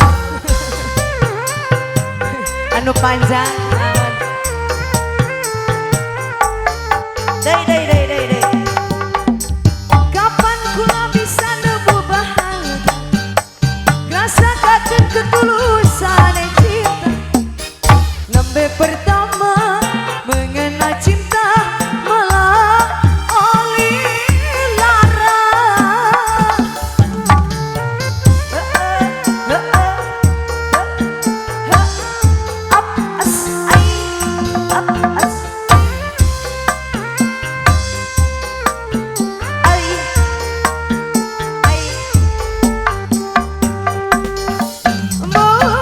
Anu panjang awan. Deui deui deui deui deui. Kapan kula bisa nemu bahagia, ngrasakakeun ketulusan cinta. Nembe pertama mengenal cinta malah oli lara. Up as ai, up as ai, ai. Mungkin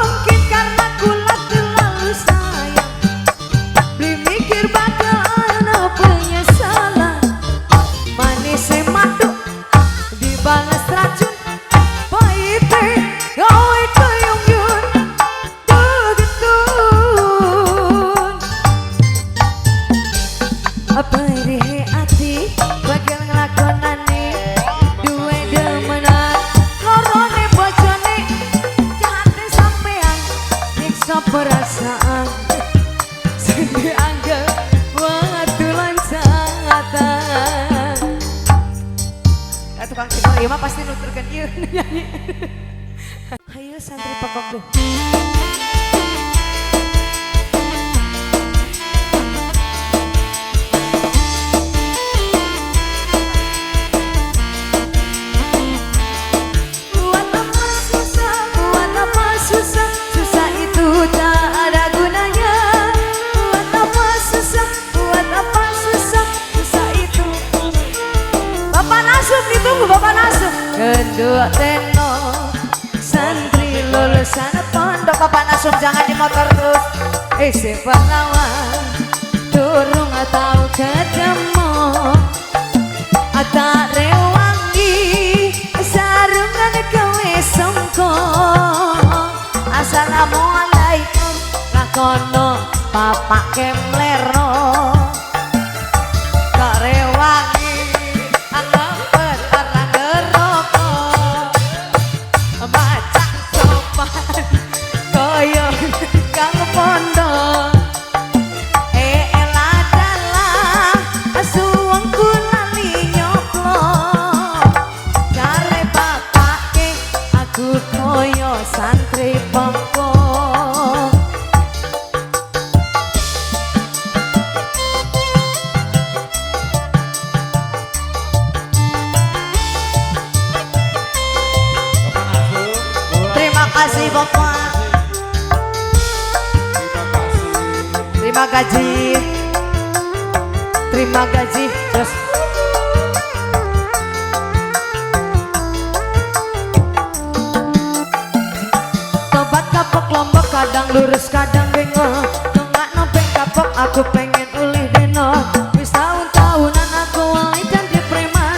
mah pasti nuturkeun ieu nyanyi. Hayu santri pekok deh. Buat apa susah, buat apa susah, susah itu tak ada gunanya. Buat apa susah, buat apa susah, susah itu. Bapak Nasum ditunggu, Bapak Nasum. Kedua teno santri lulusan pondok. Bapak Nasum jangan di motor terus. Si pahlawan durung tau ketemu, tak rewangi sarungan kowe songko. Assalamualaikum lakono bapak kemlero, tak rewangi angepet ora ngerokok, macak sopan koyo kang pondok. Elah suwengku lali nyoplok, jare bapake aku koyo santri pokok. Terima kasih Bapak. Terima gaji. Terima gaji. Terus tobat kapok lombok, kadang lurus kadang bengok. Tengah nopeng kapok aku pengen ulih deno. Wis tahun-tahunan aku wali dan di preman,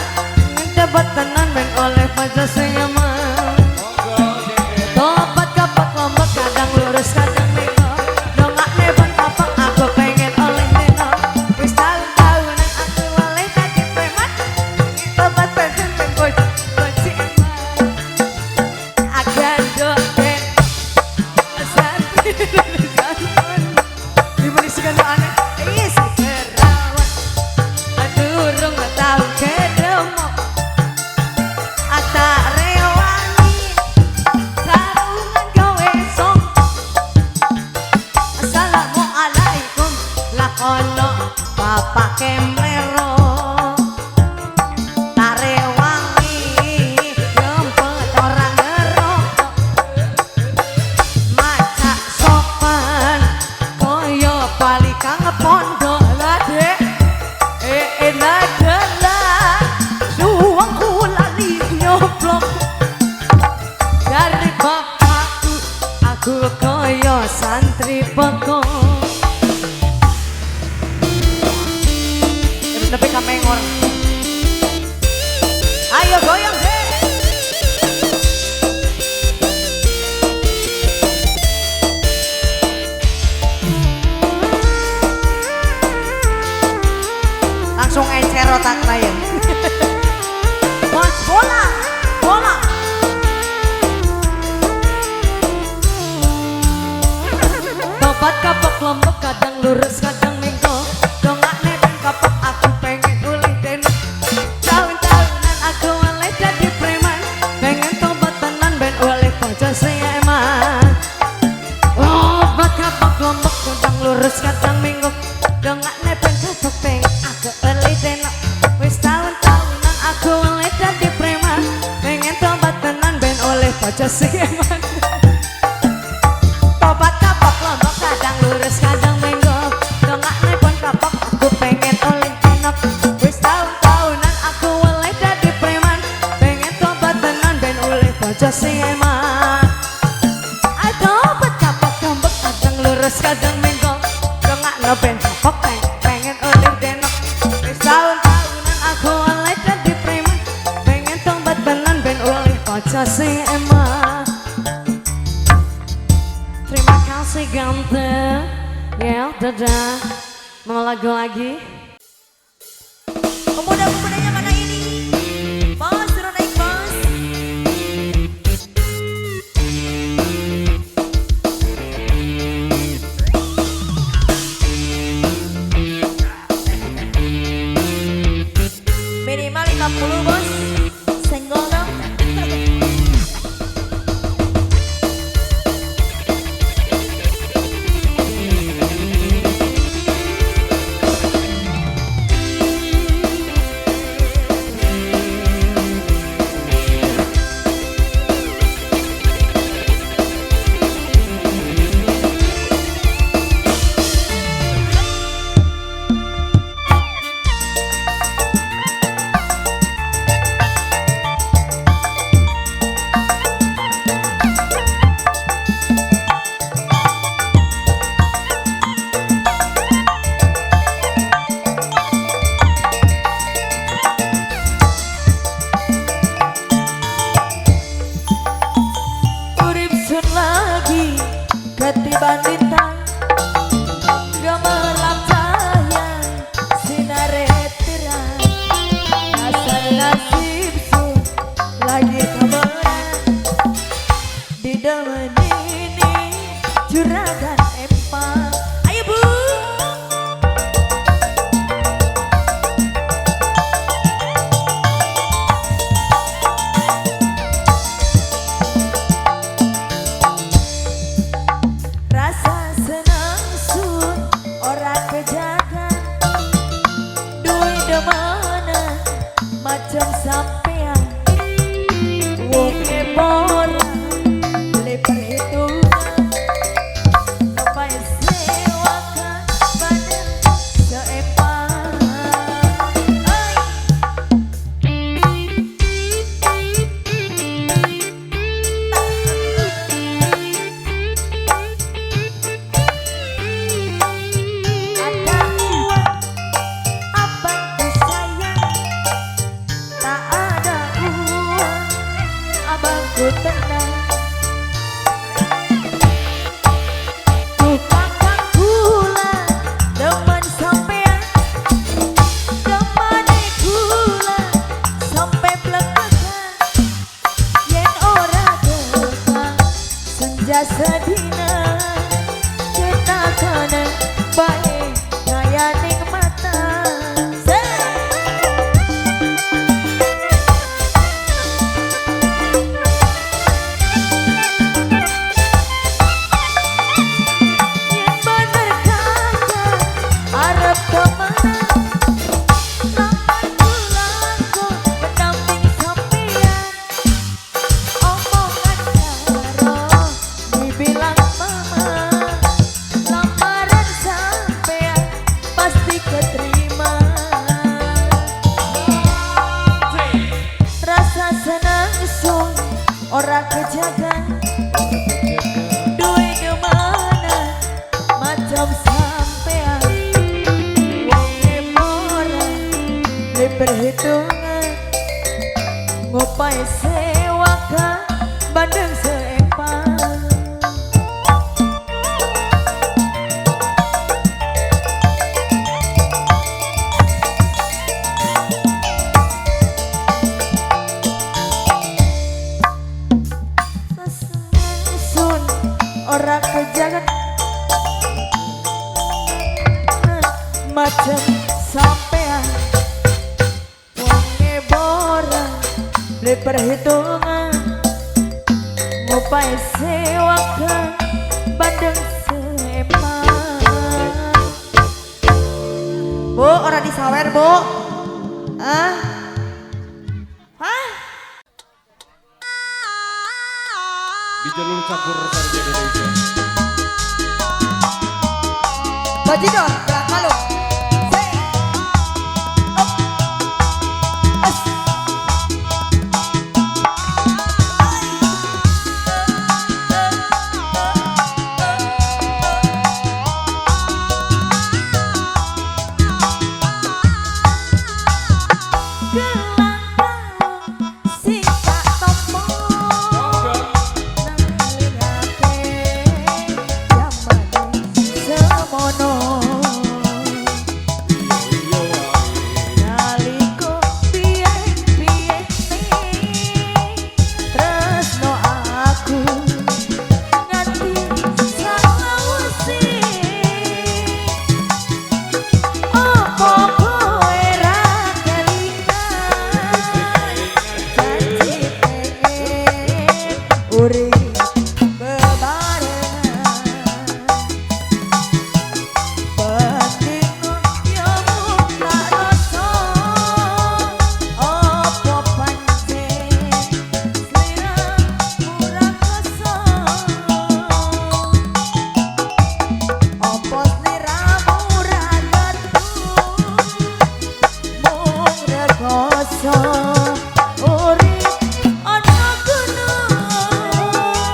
tobat tenan ben oleh pajak senyaman. Tobat kapok lombok, kadang lurus kadang bengok. Dongak neben kapok aku pengen oleh deno. Wis tahun-tahunan aku wali dan di preman, tobat tenan ben boji eman. Agan doten santri lulusan dimenisikan aneh. Isi perawan durung tau kedemo, tak rewangi sarungan gawe songkok. Assalamualaikum lakono bapak kemlero, tak rewangi ngempet ora ngerokok, macak sopan koyo pali kang pondok. Lah dek adalah suwengku lali nyoblok, dari bapakku aku koyo santri pekok. Nepi kamengor. Ayo goyang deh. Langsung encer otak lain. Mas bola, bola. Tobat kapok lombok, kadang lurus kadang mingko. Dongak neben kapok aku pengen ulih deno. Tahun-tahunan aku oleh jadi preman, pengen tobat tenan ben oleh bojo sing eman. Tobat kapok lombok, kadang lurus kadang mingko. Dongak neben kapok pengen aku oleh deno. Wis tahun-tahunan aku oleh jadi preman, pengen tobat tenan ben oleh bojo sing eman. Tobat kapok lombok, kadang lurus kadang menggok. Dongak nepon kapok aku pengen oleh enok. Wis tahun-tahunan aku oleh dadi preman, pengen tobat tenan ben oleh bojo sing eman. Tobat kapok lombok, kadang lurus kadang menggok. Dongak nepen kapok pengen oleh denok. Wis tahun-tahunan aku oleh dadi preman, pengen tobat tenan ben oleh bojo sing eman. Terima kasih ganteng. Ya, dadah. Mau lagu lagi? Pemuda-pemudanya mana ini? Bos, suruh naik bos. Minimal 50 bos. Senggol dong. Ketiban lintang gemerlap cahaya sinare terang. Dasar nasib su lagi kemenang di demen ini juragan empang. Ayo Bu. Rasa senang sun ora kejaga duit demana macam sampean wong ora beli perhitungan sampai sewakan badan seempang. Ay. Ada uang abangku sayang, tak ada uang abangku tenang. Tukang gula teman sampean, temane gula sampai blekekan. Yen ora tekang senja sedina ketakanan bae kaya ning mata. Yen bener kata arep temenan, lamar pulangku pendamping sampean. Omongan karo dibilang mama, lamaran sampean pasti keterima. Rasa senang sun ora kejaga duit demana macam sampean wong ora beli perhitungan ngopai sewaka bandeng seempang. Sun ora kejaga macam sampean wong ora beli perhitungan ngopai sewaka bandeng seempang. Bu, ora disawer, Bu. Ah? Hah? Di jalur campur sari Indonesia. Bajidor, gerak malu. Se. Up. Es. Gelang kalung sing tak topo nang lingake jamane semono. Rasa urip ana gunung.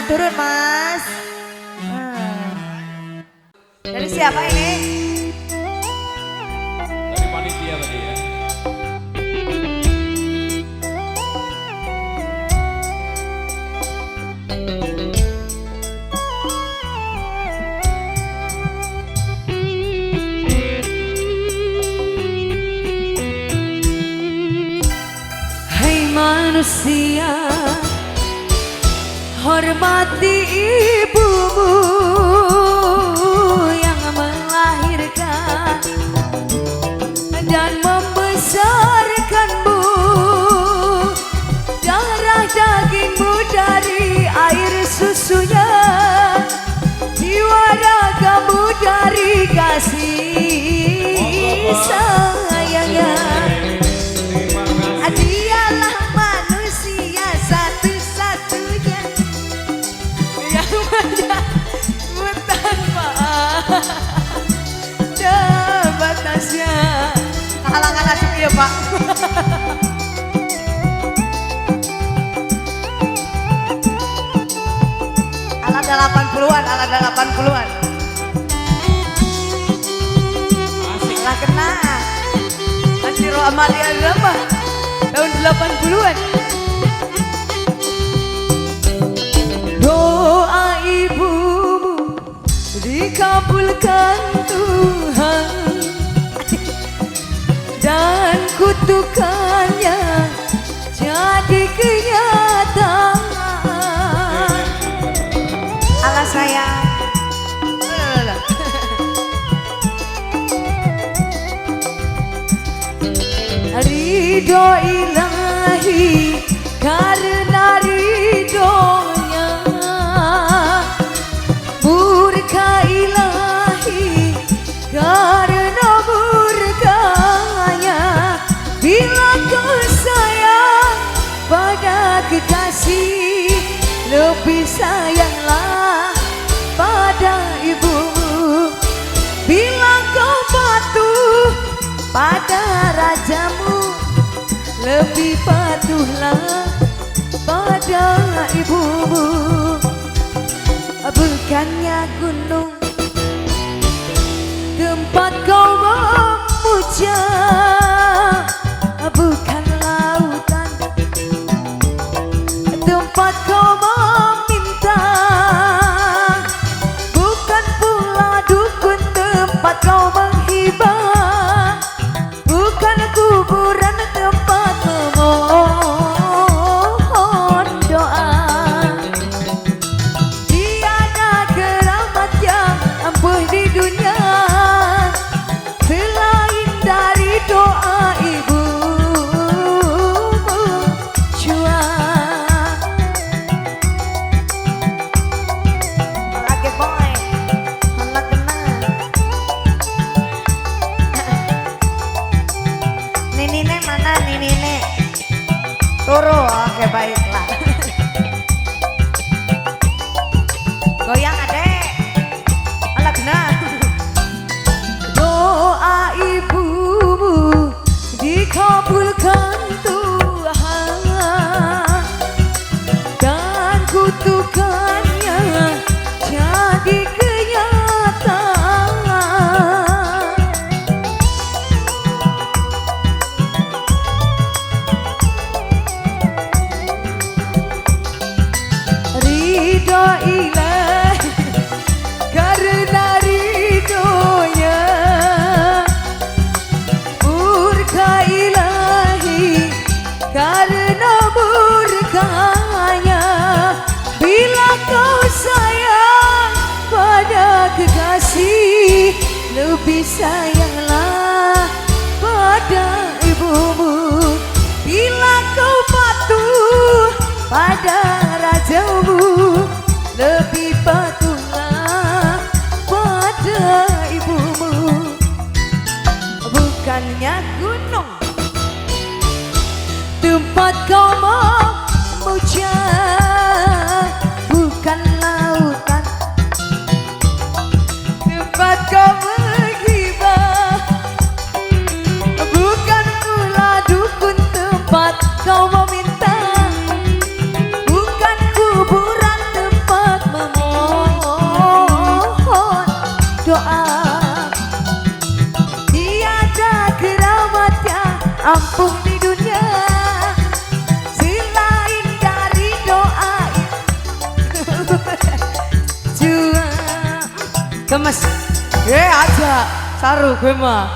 Turun Mas. Dari siapa ini? Dari panitia tadi ya. Hei manusia, hormati ibumu yang melahirkan dan membesarkanmu. Darah dagingmu dari air susunya, jiwa ragamu dari kasih sayangnya. Dialah manusia satu-satunya yang menjemput tanpa ada batasnya. Kahalangan asik ya Pak. Ala 80-an, ala 80-an. Asik. Lah kena. Asiro Amalia Drama tahun 80-an. Doa ibumu dikabulkan Tuhan, dan kutukannya jadi kenyataan. Ala sayang. Ridho ilahi karena ridhonya, murka ilahi karena murkanya. Bila kau sayang pada kekasih, lebih sayanglah pada ibumu. Bila kau patuh pada rajamu, lebih patuhlah pada ibumu. Bukannya gunung tempat kau memuja, bukan lautan tempat kau meminta, bukan pula dukun tempat kau menghibah, bukan kuburan tempat memohon doa. Tiada keramat yang ampuh di dunia selain dari doa ibumu jua. Lagi boy. Ala kena. Ninine mana ninine? Turu, oke baiklah. Goyang adek. Ala kena. Doa ibumu dikabulkan Tuhan, dan kutukannya jadi kenyataan. Ridho ilahi karena ridhonya, murka ilahi karena murkanya. Bila kau sayang pada kekasih, lebih sayanglah pada ibumu. Bila kau patuh pada rajamu, lebih patuhlah pada ibumu. Bukannya gunung tempat kau memuja, bukan lautan tempat kau menghibah, bukan pula dukun tempat kau meminta, bukan kuburan tempat Doa. Tiada keramat yang ampuh di dunia selain dari doa jua. Gemes. Eh, aja saru gue mah.